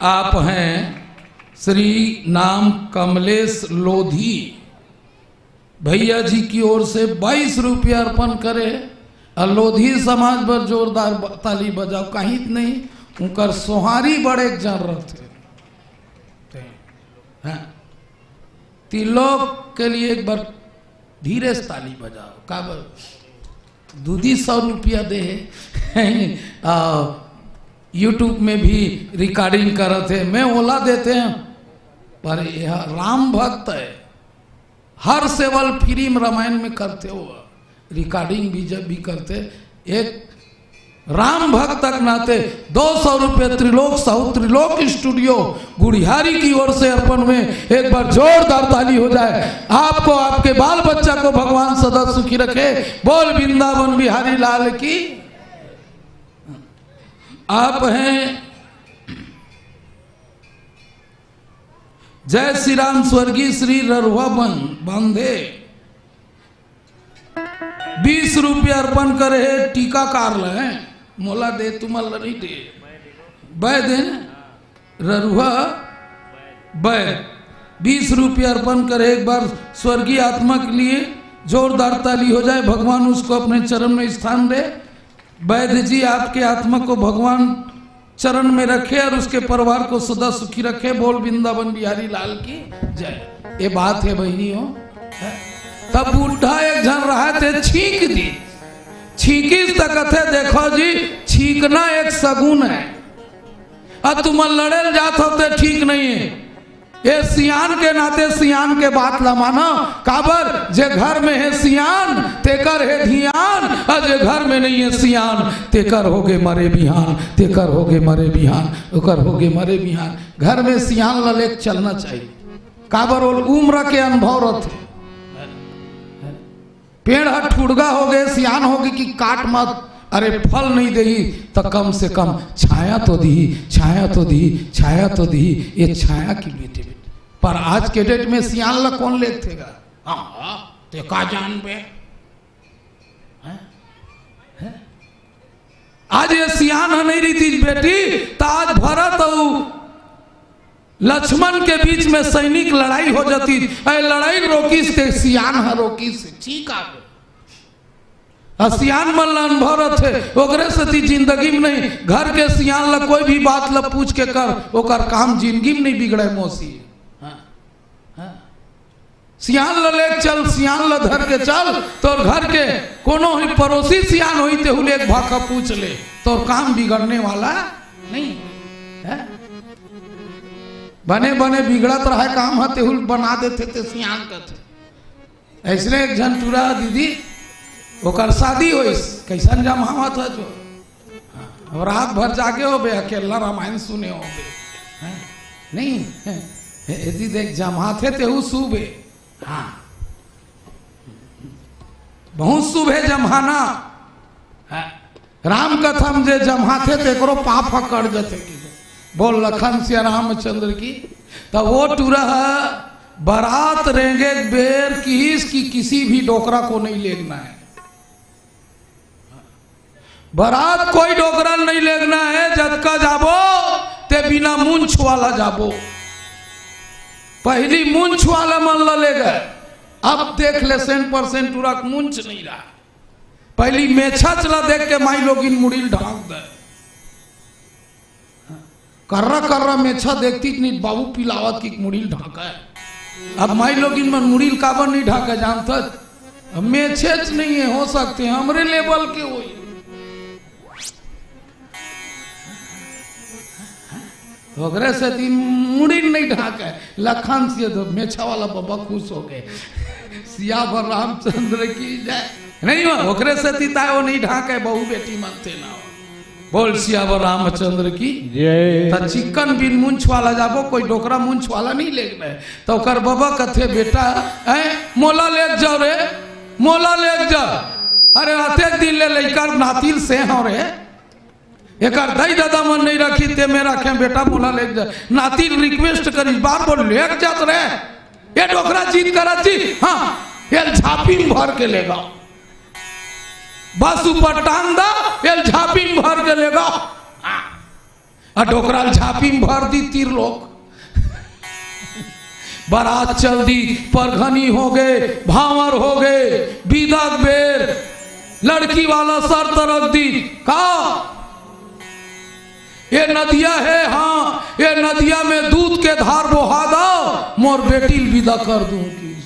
आप हैं श्री नाम कमलेश लोधी, भैया जी की ओर से बाईस रुपया अर्पण करे। अउ लोधी समाज बर जोरदार ब-, ताली बजाओ, कहीं नहीं, उनकर सोहारी बड़े जन रहते। हाँ। तिलोक के लिए एक बार धीरे से ताली बजाओ। काबर? दू दी सौ रुपया दे हे। आ, YouTube में भी recording करत हे, मैं ओला देते हैं, पर यह राम भक्त है, हर सेवल फिल्म रामायण में करते हो, recording भी जब भी करते, एक राम भक्त के नाते दो सौ रुपये त्रिलोक साहू, त्रिलोक स्टूडियो गुढ़ियारी की ओर से अर्पण में एक बार जोरदार ताली हो जाए। आपको, आपके बाल बच्चा को भगवान सदा सुखी रखे। बोल वृंदावन बिहारी लाल की। आप हैं जय श्री राम, स्वर्गीय श्री ररुआ बन-, बांधे बीस रुपया अर्पण करे हे टीकाकार ल, हैं? मोला दे, तुमन ल नहीं दे। वैद हे ना? ररुआ वैद बीस रुपया अर्पण करे। एक बार स्वर्गीय आत्मा के लिए जोरदार ताली हो जाए, भगवान उसको अपने चरण में स्थान दे। वैद्य जी, आपके आत्मा को भगवान चरण में रखे और उसके परिवार को सदा सुखी रखे। बोल वृंदावन बिहारी लाल की जय। ये बात है बहिनी हो। तब बुढ़ा एक झन रहा थे, छींक दी। छींकिस त कथे, "देखो जी, छींकना एक सगुन है। अब तुम लड़े ल जात हो ते ठीक नहीं है।" ए सियान के नाते सियान के बात ला माना। काबर? जे घर में हे सियान, तेकर हे धियान, अउ जे घर में नहीं हे सियान, तेकर होगे मरे बिहान, तेकर होगे मरे बिहान, ओकर होगे मरे बिहान। घर में सियान ला लेके चलना चाहिए। काबर? ओल उम्र के अनुभव रथे। पेड़ ह ठुड़गा होगे, सियान होगे कि काट मत, अरे फल नहीं देही, त कम से कम छाया तो दिही, छाया तो दिही, छाया तो दिही। ये छाया की बेटे, बेटे। पर आज के date में सियान ला कौन लेगथे गा? हाँ, ते का जानबे? हैं? हैं? आज ये सियान ह नहीं रहितिस बेटी, त आज भरत अउ लक्ष्मण के बीच में सैनिक लड़ाई हो जाती, ए लड़ाई रोकिस ते सियान ह रोकिस, ठीक आ। अ सियान मन ला अनुभव रथे, ओकरे सेती जिंदगी में नहीं, घर के सियान ला कोई भी बात ला पूछ के कर, ओकर काम जिंदगी में नहीं बिगड़े मौसी। हाँ, हाँ। सियान ल लेके चल, सियान ल धर के चल, तोर घर के कोनो ही पड़ोसी सियान होही, तेहू ले एक भाखा पूछ ले, तोर काम बिगड़ने वाला नहीं है। बने बने बिगड़त रहे काम ह, तेहू ल बना देथे ते सियान कथे। ऐसने एक झन टूरा दीदी, ओकर शादी होइस, कैसन जमावत ह जो अब रात भर जागे होबे, अकेला रामायण सुने होबे। हैं? नहीं, हैं? ए, ए, जी देख, जमाथे तेहू शुभ है। हाँ। बहुत शुभ है जमाना। हाँ। राम कथा में जे जमाथे तेकरो पाप ह कट जथे कि। बोल लखन सिया रामचंद्र की। त वो टूरा ह बारात रेंगे बेर किहिस कि किसी भी डोकरा को नहीं लेगना है। बारात कोई डोकरा नहीं लेगना है, जतका जाबो ते बिना मूंछ वाला जाबो। पहली मूंछ वाला मन ला ले गए, अब देख ले सेंट परसेंट टूरा के मूंछ नहीं रहा। पहली मेछा चला देख के माई लोगिन मुड़ी ल ढांक दे। कर्रा कर्रा मेछा देखती कि नहीं बाबू पिलावत की मुड़ी ल ढांका है। अब माई लोगिन मन मुड़ी ल काबर नहीं ढांका जानथस? अब मेछेच नहीं है, हो सकते हैं हमरे लेवल के होई। ओकरे सेती मुड़ी ल नहीं ढांका है। लखन से तो मेछा वाला बाबा खुश हो गए। सियावर रामचंद्र की जय। नहीं हो, ओकरे सेती ताय वो नहीं ढांका है, बहू बेटी मानते ना हो। बोल सियावर रामचंद्र की। जय। त चिकन बिन मूंछ वाला जाबो, कोई डोकरा मूंछ वाला नहीं लेगना है। त ओकर बाबा कथे, "बेटा, हैं, मोला लेग जाओ रे, मोला लेग जा। अरे, अतेक दिन ले लइका नाती ल से हव रे, एकर दाई ददा मन नहीं रखी, ते में रखे, बेटा, मोला लेग जा।" नाती ल request करिस, बार बोल, "लेग जात रे, ये डोकरा जिद करत जी, हाँ, ये झापी में भर के लेगा।" बस ऊपर टांग दा, ये झापी में भर के लेगा। हाँ। आ डोकरा ल झापी में भर दी तीर लोग। बारात चल दी, परघनी हो गए, भांवर हो गए, बिदा के बेर। लड़की वाला शर्त रख दी का, ये नदिया हे, हाँ, ये नदिया में दूध के धार बोहा दव, मोर बेटी ल बिदा कर दूं किस।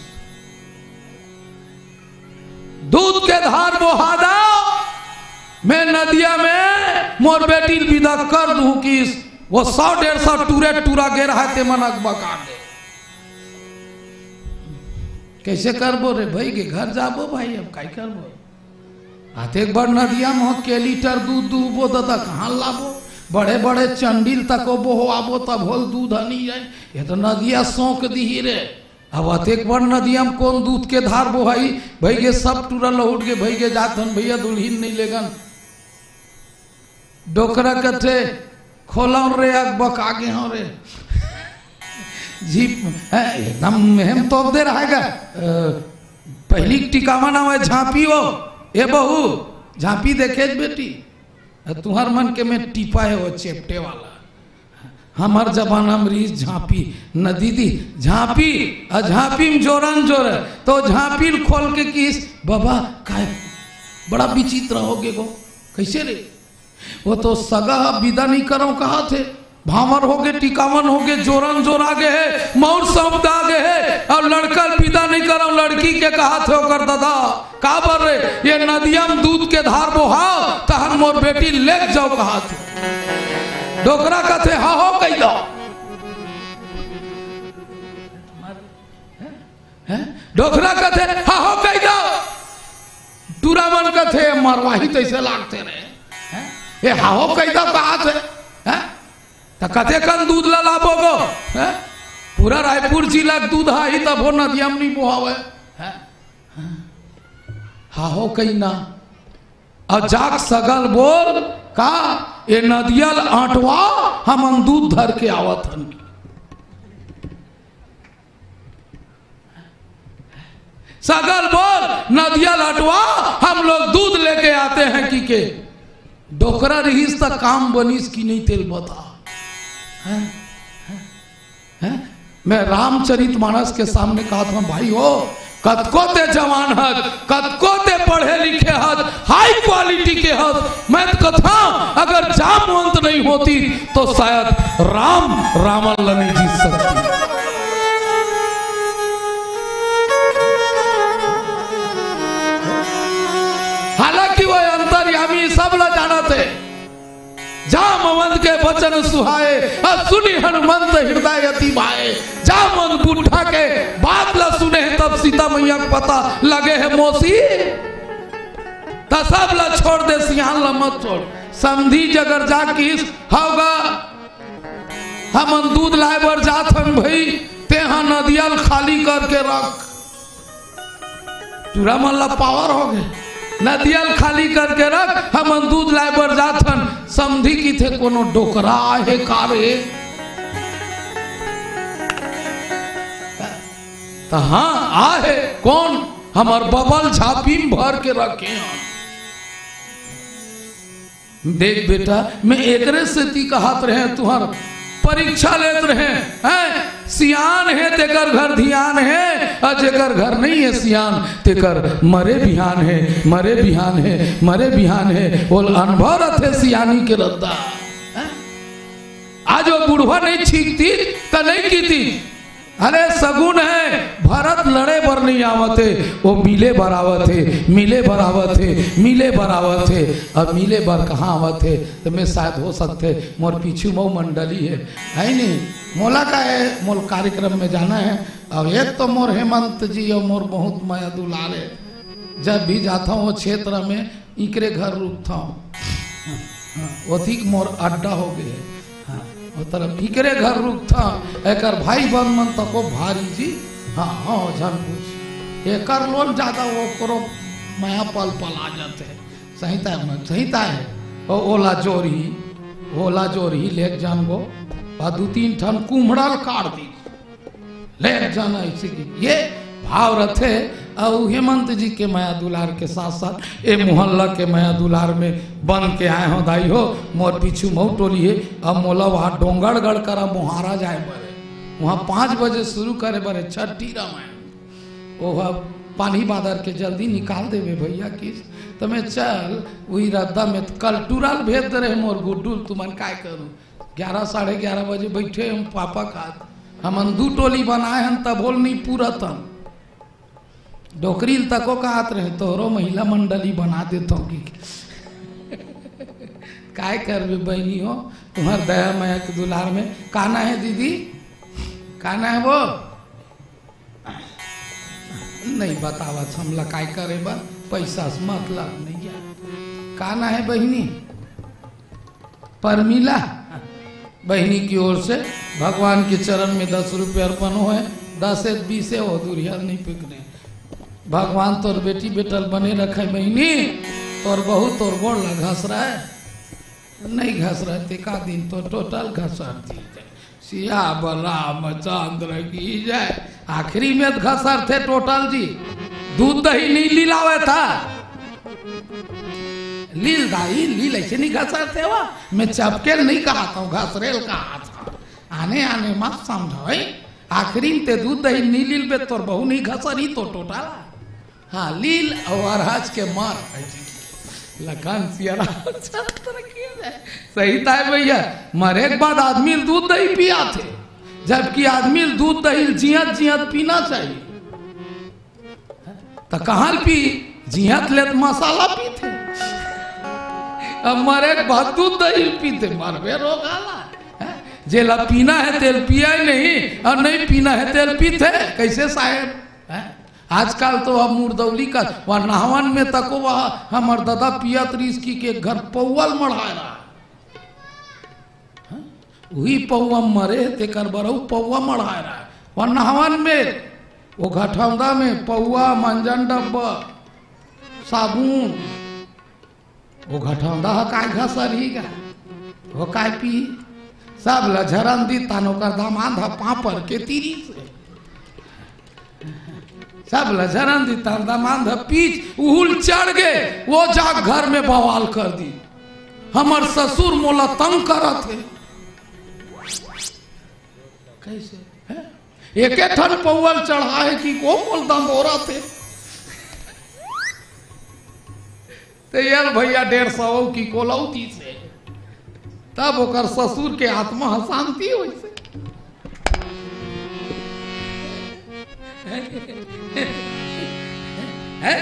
दूध के धार बोहा दव, मैं नदिया में मोर बेटी ल बिदा कर दूं किस। वो सौ डेढ़ सौ टूरे टूरा गे रहा, ते मन अकबका गे। कैसे करबो रे भाई के घर जाबो भाई, अब काय करबो? अतेक बड़ नदिया म के लीटर दूध दूहबो ददा, कहाँ लाबो? बड़े बड़े चंडील तको बोहवाबो, तब होल दूध ह नी जाए। ये तो नदिया सोंक दिही रे। अब अतेक बड़ नदिया म कौन दूध के धार बोहाई? भई गे सब टूरा लहुट गे, भई गे जात हन भैया दुल्हिन नहीं लेगन। डोकरा कथे, "खोलव रे, अकबका गे हव रे।" जी, हैं, एकदम मेहम तोप दे रहेगा। अ, पहली टिकावन आवय झांपी हो, ए बहू, झांपी देखे बेटी। अ, तुहर मन के में टीपा हे वो चेपटे वाला। हमर जमाना म रिहिस झांपी, न दीदी, झांपी, अ, झांपी म जोरन जोर, तो झांपी ल खोल के किस, "बाबा, काय बड़ा विचित्र हो गे गो, कैसे रे?" वो तो सगा ह बिदा नइ करव कहत हे, भांवर होगे, टिकावन होगे, जोरन जोर आगे हे, मउर सौंप दा गे हे, अउ लड़का ल बिदा नइ करव, लड़की के कहत हे ओकर ददा, "काबर रे, ये नदिया म दूध के धार बोहाव, तहन मोर बेटी लेग जाव," कहत हे। डोकरा कथे, "हा हो कहि दव।" हैं? डोकरा कथे, "हा हो कहि दव।" टूरा मन कथे, "मरवाही तइसे लागथे रे।" हैं? ये हा हो कहि दव कहत हे। हैं? त कतेकन दूध ल लाबो गो? हैं? पूरा रायपुर जिला के दूध आही तभो नदिया म नइ बोहावय। हैं? हा हो कहि ना। अउ जाके सगा ल बोल का, "ए नदिया ल अंटवा, हमन दूध धर के आवत हन।" सगा ल बोल, "नदिया ल अंटवा, हम लोग दूध लेके आते हैं," कहिके। डोकरा रिहिस त काम बनिस कि नहीं, तेल बता। हैं? हैं? हैं? मैं रामचरित मानस के सामने कहत हंव, भाई हो, कतको ते जवान हस, कतको ते पढ़े लिखे हस, high quality के हस, मैं त कथंव, अगर जामवंत नहीं होती तो शायद राम रावण ल नहीं जीत सकती। हालांकि वो अंतर्यामी, सब ला जानत हे। जामवंत के बचन सुहाए, अउ सुनि हनुमंत हृदय अति भाए। जामवंत बुढ़ा के बात ला सुने हे, तब सीता मैया के पता लगे हे मौसी। त सब ला छोड़ दे, सियान ला मत छोड़। समधी जगर जा किस, "हव गा, हमन दूध लाए बर जात हन भई, तेहा नदिया ल खाली करके रख।" टूरा मन ला पावर होगे, "नदिया ल खाली करके रख, हमन दूध लाए बर जात हन।" समधी किथे, "कोनो डोकरा आहे का रे?" त हाँ, आहे। कोन? हमर बबा ल झांपी म भर के रखे हन। देख बेटा, मैं एकरे सेती कहत रहें, तुहर परीक्षा लेत रहें, हैं? सियान हे तेकर घर धियान हे, अउ जेकर घर नइ हे सियान, तेकर मरे बिहान हे, मरे बिहान हे, मरे बिहान हे। ओला अनुभव रथे सियानी के रद्दा, हैं? आज वो बुढ़वा नइ छींकतिस, त नइ कहितिस, "अरे सगुन हे, भरत लड़े बर नइ आवत हे, वो मिले बर आवत हे, मिले बर आवत हे, मिले बर आवत हे।" अब मिले बर कहाँ आवत हे? त मैं शायद हो सकथे, मोर पीछू मऊ मंडली हे, हे नी? मोला का हे, मोला कार्यक्रम में जाना हे। अब एक तो मोर हेमंत जी अउ मोर बहुत मया दुलार हे, जब भी जाथंव वो क्षेत्र में, इकरे घर रुकथंव। हाँ, ओतिक मोर अड्डा होगे हे। हाँ, ओ तरफ इकरे घर रुकथंव। एकर भाई बंद मन तको भारी जी। हाँ, हाँ, झन पूछ। एकर लोन ज्यादा, ओकरो मया पल पल आ जाथे। सही ताय मन, सही ताय हे। ओ, ओला जोरही, ओला जोरही, लेग जान गो। अउ दू तीन ठन कुम्हड़ा ल काट दी। ले जाना इसी की, ये भाव रथे। अउ हेमंत जी के मया दुलार के साथ साथ ए मोहल्ला के मया दुलार में बन के आए हों दाई हो, मोर पीछू मऊ टोली हे। अब मोला वहाँ डोंगरगढ़ करा मोहारा जाए बर हे, वहाँ पाँच बजे शुरू करे बर हे छठी रामायण। ओह पानी बादर के जल्दी निकाल देबे भैया किस। में चल, वही रद्दा में कल टुरल भेज दे रहे मोर गुड्डू ल, तुमन काय करू? ग्यारह, साढ़े ग्यारह बजे बैठे हम पापा खात, हमन दू टोली बनाए हन, तभो ल नहीं पूरत हन। डोकरी ल तको कहत रहे, तोहरो महिला मंडली बना देत हूँ कि। काय करबे बहिनी हो, तुम्हर दया मया के दुलार में। का ना है दीदी? का ना है वो? नहीं बतावत, हमला काय करे बर, पैसा से मतलब नहीं है। का ना है बहिनी? परमिला। बहिनी की ओर से भगवान के चरण में दस रुपये अर्पण होए। दस एक बीस है, वो दूरिया नहीं पिकने। भगवान तोर बेटी बेटल बने रखे बहिनी। तोर बहू तोर गोड़ ला घसरा है, नहीं घसरा है, ते का दिन तो टोटल घसर दी। सियावर रामचंद्र की जय। आखिरी में घसर थे टोटल जी, दूध दही नहीं लिलावे था। लील दाई, लील ऐसे नहीं घसर थे वा। मैं चपकेल नहीं कहा था, घसरेल कहा था। आने आने मत समझो, है? आखिरी में ते दूध दही नहीं लील बे, तोर बहू नहीं घसर ही तो टोटल। हाँ, लील अउ अरहज के मर। लखन सियारा। सही ताय भैया, मरे के बाद आदमी ल दूध दही पिया थे, जबकि आदमी ल दूध दही ल जियत जियत पीना चाहिए। त कहाँ ल पी? जियत ले त मसाला पीथे, अब मरे के बाद दूध दही ल पीथे, मरबे रोग आला। हैं? जेला पीना है तेल पिया ही नहीं, और नहीं पीना है तेल पीथे, कैसे साहेब? हैं? आजकल तो अब मुरदौली का वह नहवन में तको वह हमर ददा पियत रिस की के घर पौवल मढ़ाए रहा। हाँ? उही पौवा मरे, तेकर बर अउ पौवा मढ़ाए रहा। वह नहवन में, वो घटौंदा में पौवा, मंजन डब्बा, साबुन, वो घटौंदा ह काय घसरही गा? वो काय पी? सब ल झरन दी तन ओकर दमांद ह पापड़ के तीरी से। सब ल झरन दी तन दमांद ह पीच उहुल चढ़ गे, वो जाग घर में बवाल कर दी। हमर ससुर मोला तंग करत हे। कैसे? हैं? एके ठन पौवल चढ़ा है कि को मोल दंदोरा थे। ते यार भैया डेढ़ सौ की कोलौती से, तब ओकर ससुर के आत्मा ह शांति होइसे। हैं?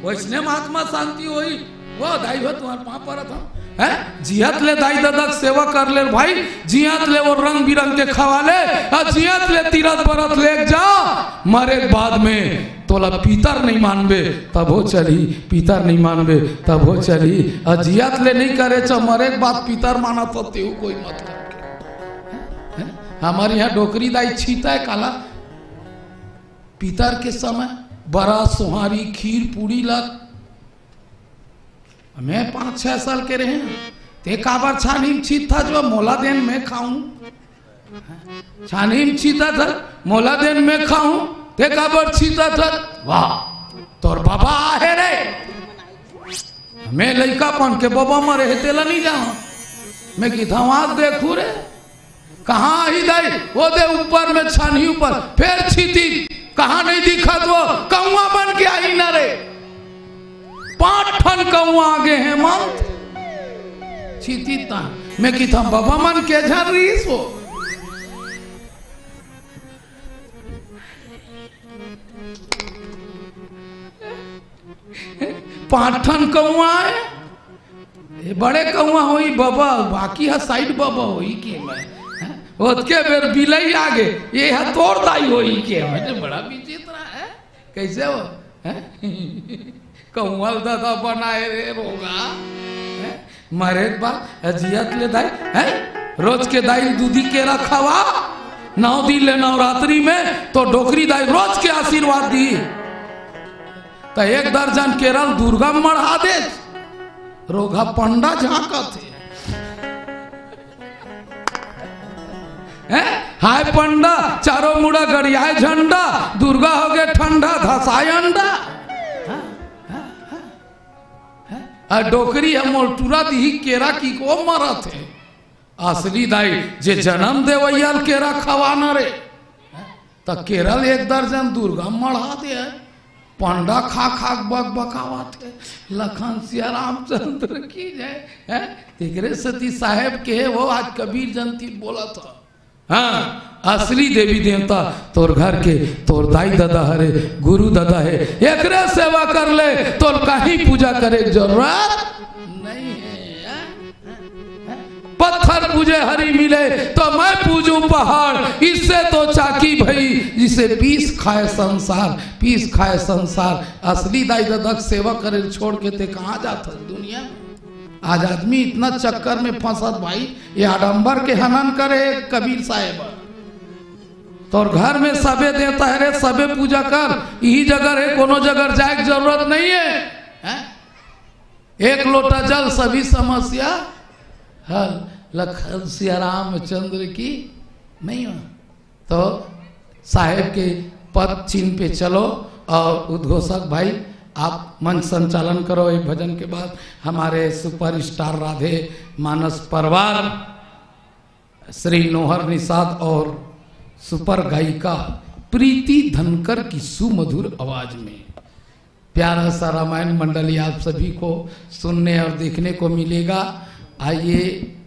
वैसने म आत्मा शांति होई। वो दाई हो तुम्हार पाँव परत हो। हैं? जियत ले दाई ददा के सेवा कर ले भाई, जियत ले वो रंग बिरंग के खवा ले, और जियत ले तीरथ बरत लेके जा, मरे के बाद में तोला पितर नहीं मानबे, तभो चलही, पितर नहीं मानबे, तभो चलही। अ जियत ले नहीं करे, च मरे के बाद पितर मानत हो, तेहू कोई मत करके। हैं? हमर इहाँ डोकरी दाई छीता है काला, पितर के समय बरा, सोहारी, खीर, पूड़ी ला। मैं पाँच छह साल के रहे, ते काबर छानी म छीत था जो मोला देन मैं खाऊं? छानी म छीता था, मोला देन मैं खाऊं, ते काबर छीता था? वाह, तोर बाबा आहे रे। मैं लइकापन के बाबा मरे हे, तेला नहीं जाऊं। मैं किथा वात देखू रे। कहाँ ही दाई, वो दे ऊपर में छानी ऊपर, फेर छीती, कहाँ नहीं दिखत वो, कौआ बन के आही ना रे। पांच ठन कौआ आगे हेमंत। छीती ता, मैं किथा बाबा मन के झन रहीस वो। पांच ठन कौआ आए, ये बड़े कौआ होई बाबा, बाकी ह साइड बाबा होई के मैं। हैं? ओतके बेर बिलई आगे, ये ह तोर दाई होई के मैं। तो बड़ा विचित्र है, कैसे हो? हैं? कौआ दादा बनाए रे रोगा। हैं? मरे के बाद अ जियत ले दाई, हैं? रोज के दाई दूधी केरा खवा, नौ दिन ले नवरात्रि में तो डोकरी दाई रोज के आशीर्वाद दी। त एक दर्जन केरा ल दुर्गा म मढ़ा दे, रोगा पंडा झांकत हे। हैं? हाय पंडा, चारों मुड़ा गड़ियाए झंडा, दुर्गा हो गए ठंडा, धसाए अंडा। हैं? हैं? हैं? आ डोकरी ह मोलटूरा दिही केरा की को मरत हे। असली दाई जे जन्म देवैया ल केरा खवाना रे, त केरा ल एक दर्जन दुर्गा म मढ़ा दे। पंडा खा खा के बकबकावत हे, लखन सिया रामचंद्र की जय। हैं? तेकरे सेती साहेब के हे, वो आज कबीर जयंती बोलत हे। हाँ, असली देवी देवता तोर घर के, तोर दाई ददा हरे, गुरु ददा हे, एकरे सेवा कर ले, तोर कहीं पूजा करे के जरूरत नहीं हे। हैं? पत्थर पूजे हरी मिले तो मैं पूजूं पहाड़, इससे तो चाकी भई जिसे पीस खाए संसार, पीस खाए संसार। असली दाई ददा के सेवा करे छोड़ के ते कहाँ जात हस दुनिया में? आज आदमी इतना चक्कर में फंसत भाई, ये आडंबर के हनन करे कबीर साहेब। तोर घर में सबे देवता हे रे, सबे पूजा कर, यही जगह हे, कोनो जगह जाए के जरूरत नहीं हे, हैं? एक लोटा जल सभी समस्या हल, लखन सिया रामचंद्र की नहीं हो। तो साहेब के पद चिन्ह पे चलो और उद्घोषक भाई आप मंच संचालन करो। एक भजन के बाद हमारे सुपरस्टार राधे मानस परिवार श्री नोहर निषाद और सुपर गायिका प्रीति धनकर की सुमधुर आवाज में प्यारा सा रामायण मंडली आप सभी को सुनने और देखने को मिलेगा। आइए,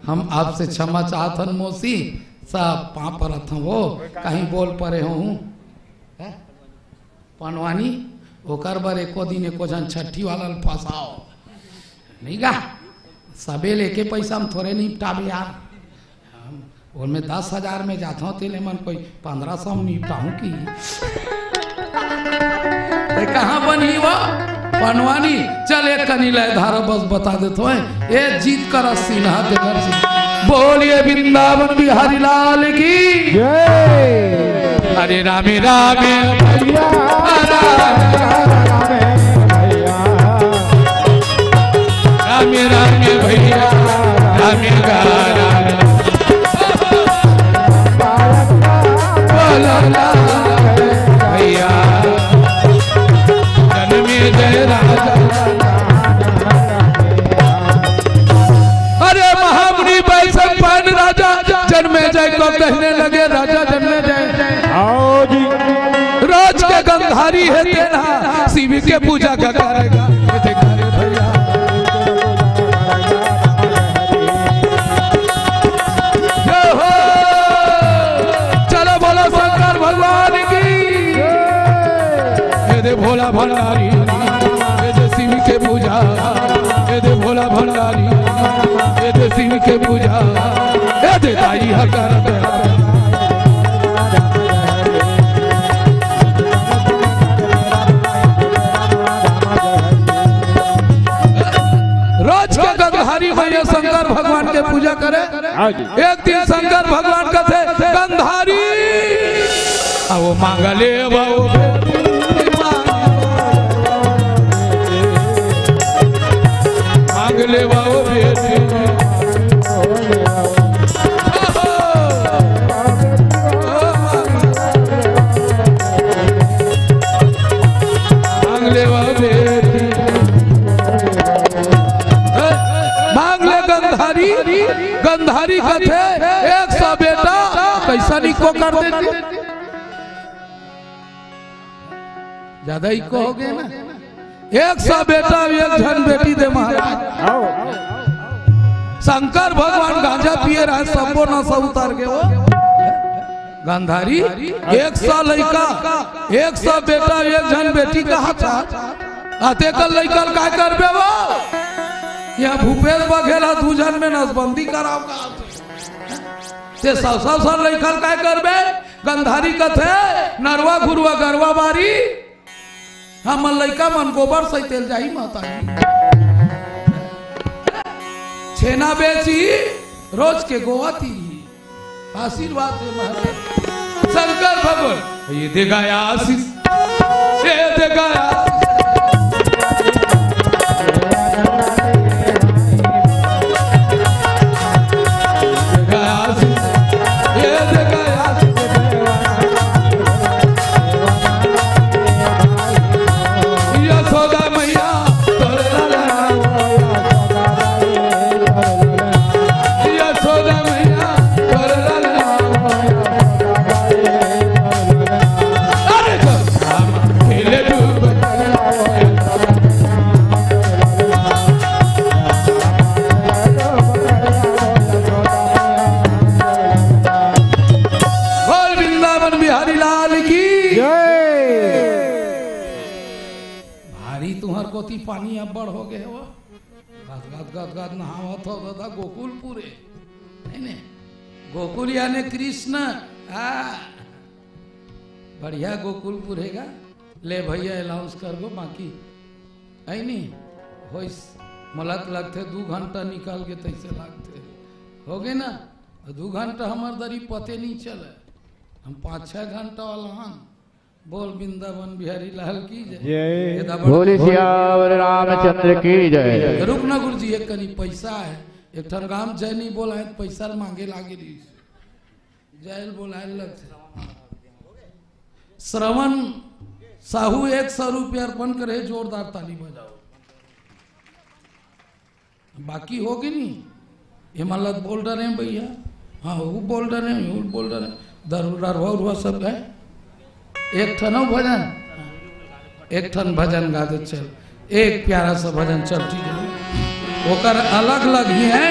हम आपसे क्षमा चाहत हन मौसी, सब पाँव परत हन वो, कहीं बोल परे हूँ, हैं? पनवानी, ओकर बर एको दिन एको झन छट्ठी वाला ल फंसाओ, नहीं गा? सबे लेके पैसा हम थोरे निपटाबे यार। हम ओमे दस हजार में जाथों, तेले मन कोई पन्द्रह सौ में निपटाहूं कि? ते कहाँ बनही वो पनवानी? चल एक कनी लय धारा बस बता देत हों, ए जीत कर सिन्हा देवर जी। बोलिए वृंदावन बिहारी लाल की। जय। हरे रामे रामे भैया। रामे रामे भैया। रामे रामे। बोलो ना भैया। जन्मे जय राजा। अरे महामुनि बैसक पान राजा जन्मे जय को कहने लगे, राजा जन्मे जय। आओ जी। राज के गंधारी हे तेरा, शिव के पूजा का करेगा। ये देख रे भैया। जय हो। चलो बोलो शंकर भगवान की। ये दे भोला भंडारी, ये दे शिव के पूजा, ये दे भोला भंडारी, ये दे शिव के पूजा, ये दे दाई हकार। रोज के गंधारी भैया शंकर भगवान के पूजा करे। हाँ जी। एक दिन शंकर भगवान कथे, "गंधारी, आओ मांगले बाबू, मांगले बाबू बेटी।" मांग ले वो बेटी। मांग ले गंधारी, गंधारी कथे, एक सौ बेटा, कैसा निको कर देती। ज्यादा इको हो गए ना। एक सौ बेटा, एक झन बेटी दे महाराज। आओ। शंकर भगवान गांजा पिए रहे, सबो नशा उतार के वो। गंधारी, एक सौ लइका, एक सौ बेटा, एक झन बेटी कहा था। आ तेकर लइका ल काय करबे वो? यहाँ भूपेश बघेल ह दू झन में नसबंदी कराव का। ते सौ सौ सौ लइका ल काय करबे? गंधारी कथे, नरवा घुरवा गरवा बारी। हमर लइका मन गोबर सैते ल जाही माता जी। छेना बेची, रोज के गोवा तीरी। आशीर्वाद दे महाराज। शंकर भगवान, ये दे गया आशीष, ये दे गया आशीष। यशोदा मैया, यशोदा मैया, अरे तो राम खेले डूब पानी अब्बड़ हो गए हो। गद गद गद गद नहावत हो दादा, गोकुलपुर हे, नहीं नहीं, गोकुल यानी कृष्ण। हाँ, बढ़िया गोकुलपुर हे गा। ले भैया, अनाउंस कर गो, बाकी है नहीं होइस। मोला तो लगथे दू घंटा निकल के तैसे लगथे, हो गए ना। दू घंटा हमार दरी पते नहीं चले, हम पाँच छः घंटा वाला हन। बोल वृंदावन बिहारी लाल की जय। जय। ये दबा बोले सियावर रामचंद्र की जय। रुक ना गुरुजी, एक कनी पैसा है, एक ठन राम जय नहीं बोला है, पैसा मांगे लागे रही। जय बोलाए लग। श्रवण साहू एक सौ रुपया अर्पण करे, जोरदार ताली बजाओ। बाकी हो गई नहीं, ये मतलब बोल डरे हैं भैया। हाँ, वो बोल डरे हैं, वो बोल डरे हैं। दरुआ रुआ सब गए। एक ठन अउ भजन, एक ठन भजन गा दे। चल, एक प्यारा सा भजन, चल, ठीक है। ओकर अलग अलग ही है।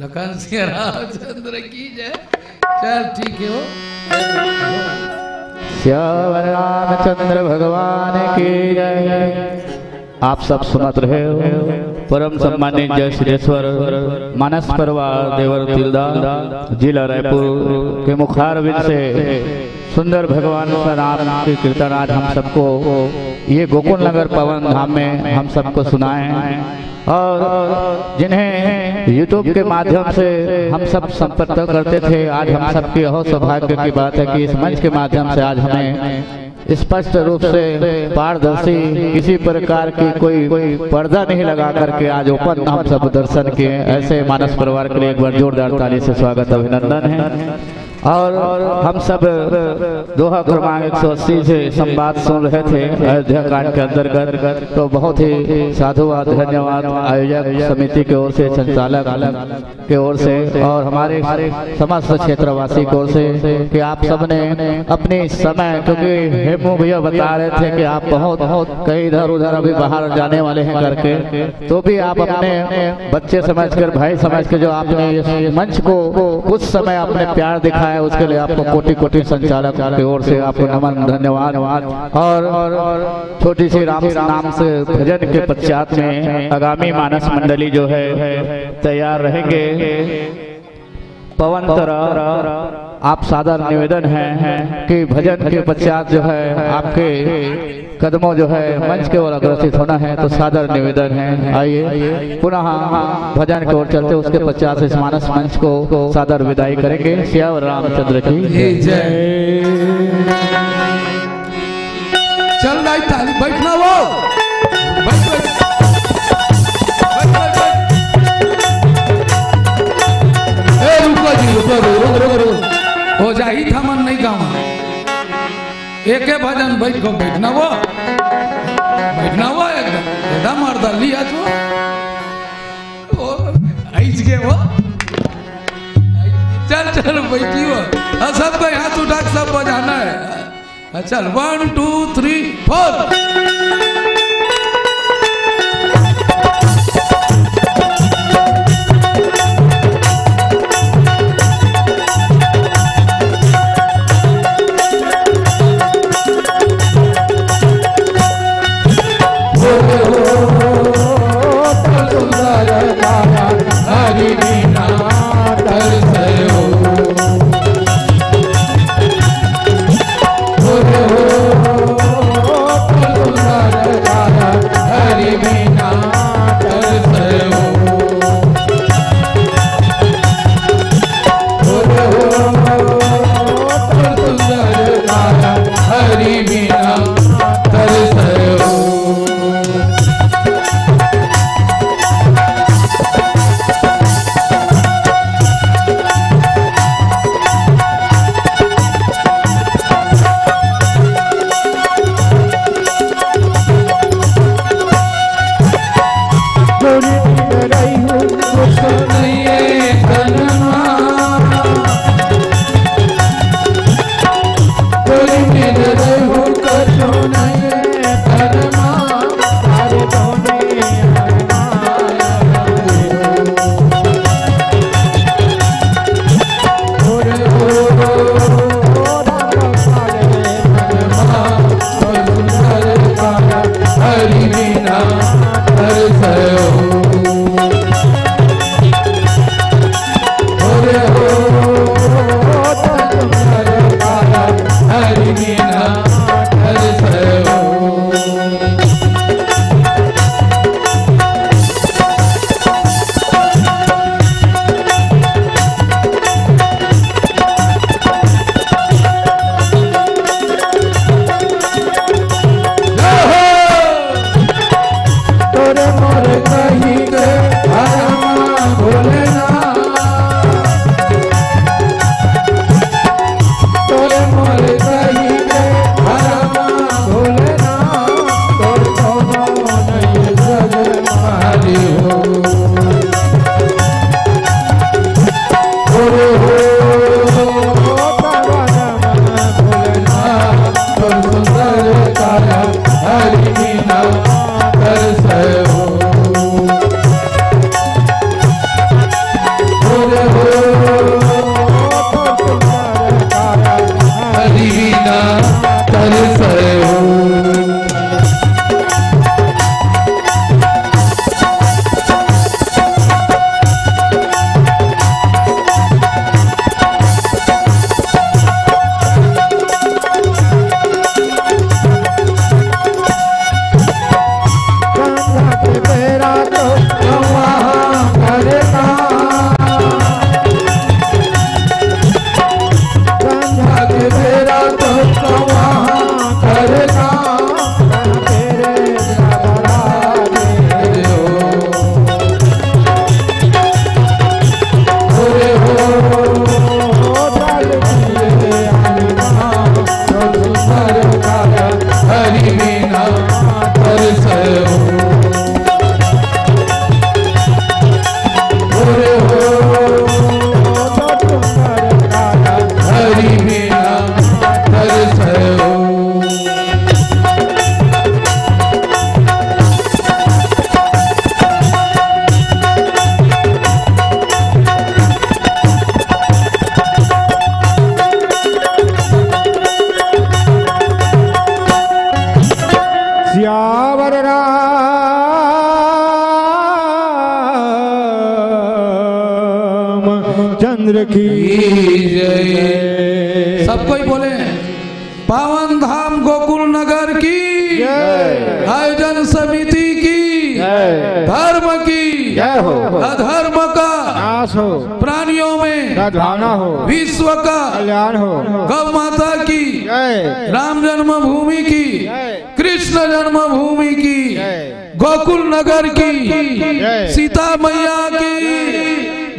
लखन सिंह रामचंद्र की जय। चल, ठीक है हो। सियावर रामचंद्र भगवान की जय। आप सब सुनत रहे हो, परम सम्मानित जय सिद्धेश्वर मानस परिवार देवर तिल्दा, जिला रायपुर के मुखारविंद से सुंदर भगवान श्री राम के कीर्तन आज हम सबको ये गोकुल नगर पावन धाम में हम सबको सुनाए, और जिन्हें YouTube के माध्यम से हम सब संपर्क करते थे, आज हम सबके यह सौभाग्य की बात है कि इस मंच के माध्यम से आज हमें स्पष्ट रूप से पारदर्शी, किसी प्रकार की कोई पर्दा नहीं लगा करके आज ओपन हम सब दर्शन किए। ऐसे मानस परिवार के लिए एक बार जोरदार ताली से स्वागत, अभिनंदन है। और हम सब दोहा क्रमांक एक सौ अस्सी से संवाद सुन रहे थे अयोध्या कांड के अंतर्गत, तो बहुत ही साधुवाद, धन्यवाद आयोजक समिति की ओर से, संचालक के ओर से और हमारे समस्त क्षेत्रवासी की ओर से कि आप सबने अपनी समय, क्योंकि हेमू भैया बता रहे थे कि आप बहुत, बहुत कहीं इधर उधर अभी बाहर जाने वाले हैं करके, तो भी आप अपने बच्चे समझकर, भाई समझकर जो आपने इस मंच को कुछ समय आपने प्यार दिखाया, उसके लिए आपको कोटि कोटि संचालक की ओर से आपको नमन, धन्यवाद। और छोटी सी राम नाम से भजन के पश्चात में आगामी मानस मंडली जो है तैयार रहेंगे। पवन तरह आप सादर निवेदन है कि भजन के पश्चात जो है आपके कदमों जो है मंच के ओर अग्रसित होना है, तो सादर निवेदन है। आइए पुनः भजन की ओर चलते, उसके पश्चात इस मानस मंच को सादर विदाई करेंगे। सियावर रामचंद्र की जय। चल भाई, ताली, बैठना वो। बैठ, बैठ। बैठ, बैठ, बैठ। ए, रुको जी, रुको, रुको, रुको, रुको। हो जाही था मन नहीं गावा। एके भजन बैठ को बैठना वो। बैठना वो एकदम। एकदम मर्द लिया तू। ओ, आइज के वो। चल, चल, बैठी हो। हाँ, सबको हाथ उठा के सब बजाना है। हाँ, चल, वन, टू, थ्री, फोर। भोलेनाथ, तोरे मोरे कही के हरमा भोलेनाथ, तोर कोनो नहीं सजन मारी हो। तोरे हो, भोलेनाथ, तोर सुंदर काया हरि बिना तरसै हो। हरि बिना तरसै हो। सियावर रामचंद्र की जय। सब कोई बोले, पावन धाम गोकुल नगर की, जय। आयोजन समिति की, जय। धर्म की, जय हो। अधर्म का नाश हो। प्राणियों में सद्भावना हो। विश्व का कल्याण हो। गौ माता की, जय। राम जन्मभूमि की, जय। कृष्ण जन्मभूमि की, जय। गोकुल नगर की, जय। सीता मैया की,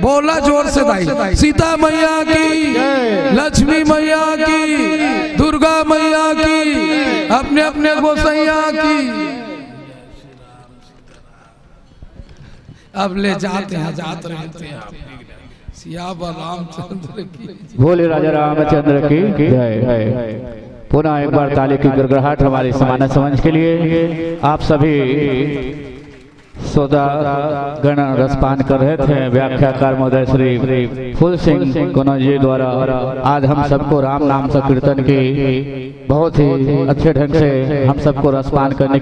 बोला जोर से दाई, सीता मैया की, जय। लक्ष्मी मैया की, दुर्गा मैया की, अपने अपने गोसैया की। अब ले जाते हैं, जात रहते हैं। सियावर रामचंद्र की। बोले राजा रामचंद्र की जय। पुनः एक बार ताली की गड़गड़ाहट हमारे मानस मंच के लिए। आप सभी श्रोता गण रसपान कर रहे थे। व्याख्याकार महोदय श्री फूल सिंह कन्नौज जी द्वारा आज हम सबको राम नाम संकीर्तन की बहुत ही अच्छे ढंग से हम सबको रसपान करने